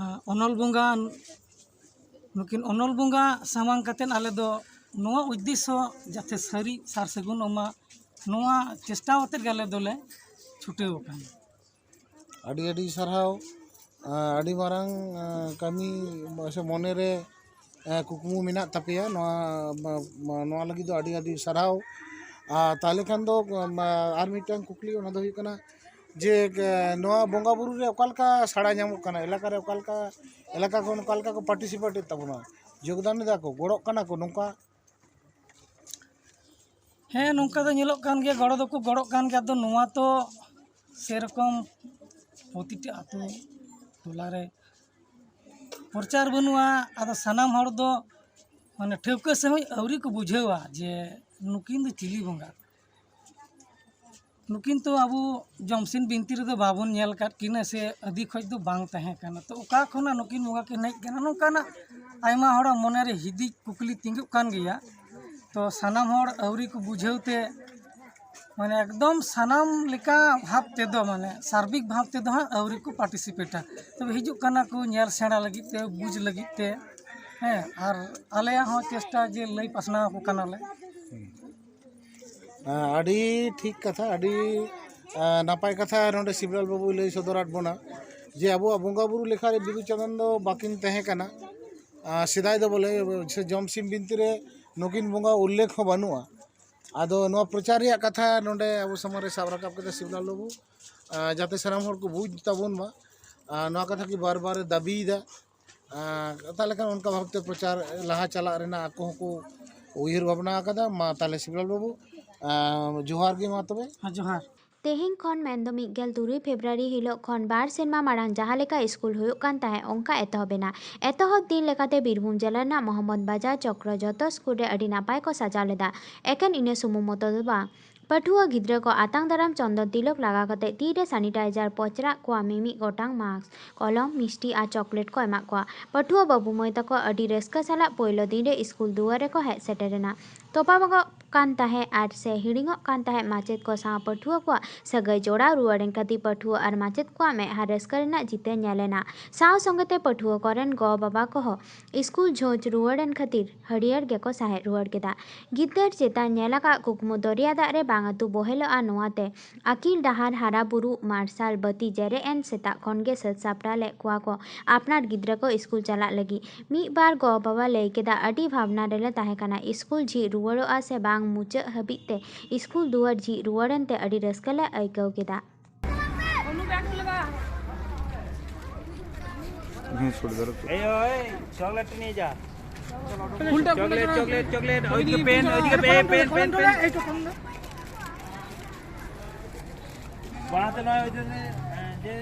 ᱟᱸ, ᱚᱱᱚᱞ ᱵᱚᱸᱜᱟ, ᱱᱩᱠᱤᱱ ᱚᱱᱚᱞ ᱵᱚᱸᱜᱟ ᱥᱟᱢᱟᱝ ᱠᱟᱛᱮᱫ ᱟᱞᱮ ᱫᱚ ᱱᱚᱣᱟ ᱩᱫᱽᱫᱮᱥᱥᱚ ᱡᱟᱛᱮ ᱥᱟᱹᱨᱤ ᱥᱟᱨ ᱥᱟᱹᱜᱩᱱᱚᱜ ᱢᱟ, ᱱᱚᱣᱟ ᱪᱮᱥᱴᱟ ᱠᱟᱛᱮᱫ ᱜᱮ ᱟᱞᱮ ᱫᱚᱞᱮ ᱪᱷᱩᱴᱟᱹᱣ ᱟᱠᱟᱱᱟ᱾ ᱟᱹᱰᱤ ᱟᱹᱰᱤ ᱥᱟᱨᱦᱟᱣ᱾ ᱟᱸ, ᱟᱹᱰᱤ ᱢᱟᱨᱟᱝ, ᱟᱸ, ᱠᱟᱹᱢᱤ ᱥᱮ ᱢᱚᱱᱮᱨᱮ, ᱟᱸ, ᱠᱩᱠᱢᱩ ᱢᱮᱱᱟᱜ ᱛᱟᱯᱮᱭᱟ ᱱᱚᱣᱟ, ᱢᱟ, ᱢᱟ, ᱱᱚᱣᱟ ᱞᱟᱹᱜᱤᱫ ᱫᱚ ᱟᱹᱰᱤ ᱟᱹᱰᱤ ᱥᱟᱨᱦᱟᱣ᱾ ᱟᱨ ᱛᱟᱦᱚᱞᱮ ᱠᱷᱟᱱ ᱫᱚ, ᱢᱟ, ᱟᱨ ᱢᱤᱫᱴᱟᱝ ᱠᱩᱠᱞᱤ, ᱚᱱᱟ ᱫᱚ ᱦᱩᱭᱩᱜ ᱠᱟᱱᱟ ᱡᱮ, ᱮ, ᱱᱚᱣᱟ ᱵᱚᱸᱜᱟ ᱵᱩᱨᱩ ᱨᱮ ᱚᱠᱟ ᱞᱮᱠᱟ ᱥᱟᱲᱟ ᱧᱟᱢᱚᱜ ᱠᱟᱱᱟ, ᱮᱞᱟᱠᱟ ᱨᱮ ᱚᱠᱟ ᱞᱮᱠᱟ, ᱮᱞᱟᱠᱟ ᱠᱷᱚᱱ ᱚᱠᱟ ᱞᱮᱠᱟ ᱠᱚ participate ᱮᱫ ᱛᱟᱵᱚᱱᱟ, ᱡᱳᱜᱽᱫᱟᱱ ᱮᱫᱟ ᱠᱚ, ᱜᱚᱲᱚᱜ ᱠᱟᱱᱟ ᱠᱚ ᱱᱚᱝᱠᱟ? ᱦᱮᱸ, ᱱᱚᱝᱠᱟ ᱫᱚ ᱧᱮᱞᱚᱜ ᱠᱟᱱ ᱜᱮᱭᱟ, ᱜᱚᱲᱚ ᱫᱚᱠᱚ ᱜᱚᱲᱚᱜ ᱠᱟᱱ ᱜᱮᱭᱟ᱾ ᱟᱫᱚ ᱱᱚᱣᱟ ᱛᱚ ᱥᱮᱨᱚᱠᱚᱢ ᱯᱨᱚᱛᱤᱴᱤ ᱟᱹᱛᱩ ᱴᱚᱞᱟ ᱨᱮ ᱯᱨᱚᱪᱟᱨ ᱵᱟᱹᱱᱩᱜᱼᱟ᱾ ᱟᱫᱚ ᱥᱟᱱᱟᱢ ᱦᱚᱲ ᱫᱚ ᱢᱟᱱᱮ ᱴᱷᱟᱹᱣᱠᱟᱹ ᱥᱟᱺᱦᱤᱡ ᱟᱹᱣᱨᱤ ᱠᱚ ᱵᱩᱡᱷᱟᱹᱣᱟ ᱡᱮ ᱱᱩᱠᱤᱱ ᱫᱚ ᱪᱤᱞᱤ ᱵᱚᱸᱜᱟ᱾ ᱱᱩᱠᱤᱱ ᱛᱚ ᱟᱵᱚ ᱡᱚᱢᱥᱤᱢ ᱵᱤᱱᱛᱤ ᱨᱮᱫᱚ ᱵᱟᱵᱚᱱ ᱧᱮᱞ ᱟᱠᱟᱫ ᱠᱤᱱᱟ ᱥᱮ ᱟᱹᱫᱤ ᱠᱷᱚᱡ ᱫᱚ ᱵᱟᱝ ᱛᱟᱦᱮᱸ ᱠᱟᱱᱟ᱾ ᱛᱚ ᱚᱠᱟ ᱠᱷᱚᱱᱟᱜ ᱱᱩᱠᱤᱱ ᱵᱚᱸᱜᱟ ᱠᱤᱱ ᱦᱮᱡ ᱠᱟᱱᱟ, ᱱᱚᱝᱠᱟᱱᱟᱜ ᱟᱭᱢᱟ ᱦᱚᱲᱟᱜ ᱢᱚᱱᱮᱨᱮ ᱦᱤᱫᱤᱡ ᱠᱩᱠᱞᱤ ᱛᱤᱸᱜᱩᱜ ᱠᱟᱱ ᱜᱮᱭᱟ᱾ ᱛᱚ ᱥᱟᱱᱟᱢ ᱦᱚᱲ ᱟᱹᱣᱨᱤ ᱠᱚ ᱵᱩᱡᱷᱟᱹᱣ ᱛᱮ, ᱢᱟᱱᱮ ᱮᱠᱫᱚᱢ ᱥᱟᱱᱟᱢ ᱞᱮᱠᱟ ᱵᱷᱟᱵᱽ ᱛᱮᱫᱚ, ᱢᱟᱱᱮ ᱥᱟᱨᱵᱤᱠ ᱵᱷᱟᱵᱽ ᱛᱮᱫᱚ ᱦᱟᱸᱜ ᱟᱹᱣᱨᱤ ᱠᱚ participate ᱟ᱾ ᱛᱚᱵᱮ ᱦᱤᱡᱩᱜ ᱠᱟᱱᱟ ᱠᱚ ᱧᱮᱞ ᱥᱮᱬᱟ ᱞᱟᱹᱜᱤᱫ ᱛᱮ, ᱵᱩᱡᱽ ᱞᱟᱹᱜᱤᱫ ᱛᱮ, ᱦᱮᱸ, ᱟᱨ ᱟᱞᱮᱭᱟᱜ ᱦᱚᱸ ᱪᱮᱥᱴᱟ ᱡᱮ ᱞᱟᱹᱭ ᱯᱟᱥᱱᱟᱣ ᱟᱠᱚ ᱠᱟᱱᱟᱞᱮ᱾ ᱦᱮᱸ, ᱟᱹᱰᱤ ᱴᱷᱤᱠ ᱠᱟᱛᱷᱟ, ᱟᱹᱰᱤ, ᱟᱸ, ᱱᱟᱯᱟᱭ ᱠᱟᱛᱷᱟ ᱱᱚᱰᱮ ᱥᱤᱵᱨᱟᱞ ᱵᱟᱹᱵᱩᱭ ᱞᱟᱹᱭ ᱥᱚᱫᱚᱨᱟᱫ ᱵᱚᱱᱟ ᱡᱮ ᱟᱵᱚᱣᱟᱜ ᱵᱚᱸᱜᱟ ᱵᱩᱨᱩ ᱞᱮᱠᱷᱟ ᱨᱮ ᱵᱤᱫᱩ ᱪᱟᱸᱫᱟᱱ ᱫᱚ ᱵᱟᱹᱠᱤᱱ ᱛᱟᱦᱮᱸ ᱠᱟᱱᱟ᱾ ᱟᱸ, ᱥᱮᱫᱟᱭ ᱫᱚ ᱵᱚᱞᱮ ᱥᱮ ᱡᱚᱢᱥᱤᱢ ᱵᱤᱱᱛᱤ ᱨᱮ ᱱᱩᱠᱤᱱ ᱵᱚᱸᱜᱟ ᱩᱞᱞᱮᱠᱷ ᱦᱚᱸ ᱵᱟᱹᱱᱩᱜᱼᱟ᱾ ᱟᱫᱚ ᱱᱚᱣᱟ ᱯᱨᱚᱪᱟᱨ ᱨᱮᱭᱟᱜ ᱠᱟᱛᱷᱟ ᱱᱚᱰᱮ ᱟᱵᱚ ᱥᱟᱢᱟᱝ ᱨᱮ ᱥᱟᱵ ᱨᱟᱠᱟᱵ ᱠᱮᱫᱟ ᱥᱤᱵᱨᱟᱞ ᱵᱟᱹᱵᱩ, ᱟᱸ, ᱡᱟᱛᱮ ᱥᱟᱱᱟᱢ ᱦᱚᱲ ᱠᱚ ᱵᱩᱡᱽ ᱛᱟᱵᱚᱱ ᱢᱟ᱾ ᱟᱸ, ᱱᱚᱣᱟ ᱠᱟᱛᱷᱟ ᱜᱮ ᱵᱟᱨ ᱵᱟᱨ ᱮ ᱫᱟᱹᱵᱤᱭᱮᱫᱟ᱾ ᱟᱸ, ᱛᱟᱦᱚᱞᱮ ᱠᱷᱟᱱ ᱚᱱᱠᱟ ᱵᱷᱟᱵᱛᱮ ᱯᱨᱚᱪᱟᱨ ᱞᱟᱦᱟ ᱪᱟᱞᱟᱜ ᱨᱮᱱᱟᱜ ᱟᱠᱚ ᱦᱚᱸᱠᱚ, ᱩᱭᱦᱟᱹᱨ ᱵᱷᱟᱵᱽᱱᱟ ᱟᱠᱟᱫᱟ᱾ ᱢᱟ ᱛᱟᱦᱞᱮ ᱥᱤᱵᱞᱟᱞ ᱵᱟᱹᱵᱩ, ᱟᱸ, ᱡᱚᱦᱟᱨ ᱜᱮ ᱢᱟ ᱛᱚᱵᱮ᱾ ᱦᱮᱸ, ᱡᱚᱦᱟᱨ᱾ ᱛᱮᱦᱮᱧ ᱠᱷᱚᱱ ᱢᱮᱱᱫᱚ ᱢᱤᱫ ᱜᱮᱞ ᱛᱩᱨᱩᱭ ᱯᱷᱮᱵᱽᱨᱩᱣᱟᱨᱤ ᱦᱤᱞᱳᱜ ᱠᱷᱚᱱ ᱵᱟᱨ ᱥᱮᱨᱢᱟ ᱢᱟᱲᱟᱝ ᱡᱟᱦᱟᱸ ᱞᱮᱠᱟ ᱥᱠᱩᱞ ᱦᱩᱭᱩᱜ ᱠᱟᱱ ᱛᱟᱦᱮᱸᱫ, ᱚᱱᱠᱟ ᱮᱛᱚᱦᱚᱵ ᱮᱱᱟ᱾ ᱮᱛᱚᱦᱚᱵ ᱫᱤᱱ ᱞᱮᱠᱟᱛᱮ ᱵᱤᱨᱵᱷᱩᱢ ᱡᱮᱞᱟ ᱨᱮᱱᱟᱜ ᱢᱚᱦᱚᱢᱚᱫᱽ ᱵᱟᱡᱟᱨ ᱪᱚᱠᱨᱚ ᱡᱚᱛᱚ ᱥᱠᱩᱞ ᱨᱮ ᱟᱹᱰᱤ ᱱᱟᱯᱟᱭ ᱠᱚ ᱥᱟᱡᱟᱣ ᱞᱮᱫᱟ᱾ ᱮᱠᱮᱱ ᱤᱱᱟᱹ ᱥᱩᱢᱩᱝ ᱢᱚᱛᱚ ᱫᱚ ᱵᱟᱝ, ᱯᱟᱹᱴᱷᱩᱣᱟᱹ ᱜᱤᱫᱽᱨᱟᱹ ᱠᱚ ᱟᱛᱟᱝ ᱫᱟᱨᱟᱢ ᱪᱚᱱᱫᱚᱱ ᱛᱤᱞᱚᱠ ᱞᱟᱜᱟᱣ ᱠᱟᱛᱮ ᱛᱤ ᱨᱮ sanitizer ᱯᱚᱪᱨᱟᱜ ᱠᱚᱣᱟ, ᱢᱤᱢᱤᱫ ᱜᱚᱴᱟᱝ ᱢᱟᱥᱠ, ᱠᱚᱞᱚᱢ, ᱢᱤᱥᱴᱤ ᱟᱨ ᱪᱚᱠᱞᱮᱴ ᱠᱚ ᱮᱢᱟᱜ ᱠᱚᱣᱟ᱾ ᱯᱟᱹᱴᱷᱩᱣᱟᱹ ᱵᱟᱹᱵᱩ ᱢᱟᱹᱭ ᱛᱟᱠᱚ ᱟᱹᱰᱤ ᱨᱟᱹᱥᱠᱟᱹ ᱥᱟᱞᱟᱜ ᱯᱳᱭᱞᱳ ᱫᱤᱱ ᱨᱮ ᱥᱠᱩᱞ ᱫᱩᱣᱟᱹᱨ ᱨᱮᱠᱚ ᱦᱮᱡ ᱥᱮᱴᱮᱨ ᱮᱱᱟ᱾ ᱛᱚᱯᱟᱜᱚᱜ ᱠᱟᱱ ᱛᱟᱦᱮᱸᱫ ᱟᱨ ᱥᱮ ᱦᱤᱲᱤᱧᱚᱜ ᱠᱟᱱ ᱛᱟᱦᱮᱸᱫ ᱢᱟᱪᱮᱫ ᱠᱚ ᱥᱟᱶ ᱯᱟᱹᱴᱷᱩᱣᱟᱹ ᱠᱚᱣᱟᱜ ᱥᱟᱹᱜᱟᱹᱭ ᱡᱚᱲᱟᱣ ᱨᱩᱣᱟᱹᱲ ᱮᱱ ᱠᱷᱟᱹᱛᱤᱨ ᱯᱟᱹᱴᱷᱩᱣᱟᱹ ᱟᱨ ᱢᱟᱪᱮᱫ ᱠᱚᱣᱟᱜ ᱢᱮᱫᱦᱟ ᱨᱟᱹᱥᱠᱟᱹ ᱨᱮᱱᱟᱜ ᱪᱤᱛᱟᱹᱨ ᱧᱮᱞ ᱮᱱᱟ᱾ ᱥᱟᱶ ᱥᱚᱸᱜᱮ ᱛᱮ ᱯᱟᱹᱴᱷᱩᱣᱟᱹ ᱠᱚᱨᱮᱱ ᱜᱚ ᱵᱟᱵᱟ ᱠᱚᱦᱚᱸ ᱥᱠᱩᱞ ᱡᱷᱚᱸᱡ ᱨᱩᱣᱟᱹᱲ ᱮᱱ ᱠᱷᱟᱹᱛᱤᱨ ᱦᱟᱹᱨᱭᱟᱹᱲ ᱜᱮᱠᱚ ᱥᱟᱦᱮᱫ ᱨᱩᱣᱟᱹᱲ ᱠᱮᱫᱟ᱾ ᱜᱤᱫᱟᱹᱨ ᱪᱮᱛᱟᱱ ᱧᱮᱞ ᱟᱠᱟᱫ ᱠᱩᱠᱢᱩ ᱫᱚᱨᱭᱟ ᱫᱟᱜ ᱨᱮ ᱵᱟᱝ ᱟᱹᱛᱩ ᱵᱚᱦᱮᱞᱚᱜᱼᱟ, ᱱᱚᱣᱟ ᱛᱮ ᱟᱹᱠᱤᱞ ᱰᱟᱦᱟᱨ ᱦᱟᱨᱟ ᱵᱩᱨᱩ ᱢᱟᱨᱥᱟᱞ ᱵᱟᱹᱛᱤ ᱡᱮᱨᱮᱫ ᱮᱱ ᱥᱮᱛᱟᱜ ᱠᱷᱚᱱ ᱜᱮ ᱥᱟᱹᱛ ᱥᱟᱯᱲᱟᱣ ᱞᱮᱫ ᱠᱚᱣᱟ ᱠᱚ ᱟᱯᱱᱟᱨ ᱜᱤᱫᱽᱨᱟᱹ ᱠᱚ ᱥᱠᱩᱞ ᱪᱟᱞᱟᱜ ᱞᱟᱹᱜᱤᱫ᱾ ᱢᱤᱫ ᱵᱟᱨ ᱜᱚ ᱵᱟᱵᱟ ᱞᱟᱹᱭ ᱠᱮᱫᱟ, ᱟᱹᱰᱤ ᱵᱷᱟᱵᱽᱱᱟ ᱨᱮᱞᱮ ᱛᱟᱦᱮᱸ ᱠᱟᱱᱟ, ᱥᱠᱩᱞ ᱡᱷᱤᱡ ᱨᱩᱣᱟᱹᱲᱚᱜᱼᱟ ᱥᱮ ᱵᱟᱝ, ᱢᱩᱪᱟᱹᱫ ᱦᱟᱹᱵᱤᱡ ᱛᱮ ᱥᱠᱩᱞ ᱫᱩᱣᱟᱹᱨ ᱡᱷᱤᱡ ᱨᱩᱣᱟᱹᱲᱮᱱ ᱛᱮ ᱟᱹᱰᱤ ᱨᱟᱹᱥᱠᱟᱹ ᱞᱮ ᱟᱹᱭᱠᱟᱹᱣ ᱠᱮᱫᱟ᱾ ᱦᱮᱸ, ᱥᱩᱨ ᱫᱷᱟᱨᱮ ᱛᱮ। এই, ওই, চকলেট নিয়ে যা। Chocolate, chocolate, chocolate. ওইদিকে পেন, ওইদিকে পেন, পেন, পেন, পেন। বাড়াতে নয়, ওই জন্য, হ্যাঁ, যে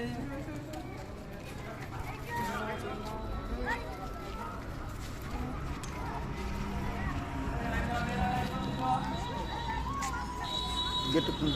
গেটটা খুলুন।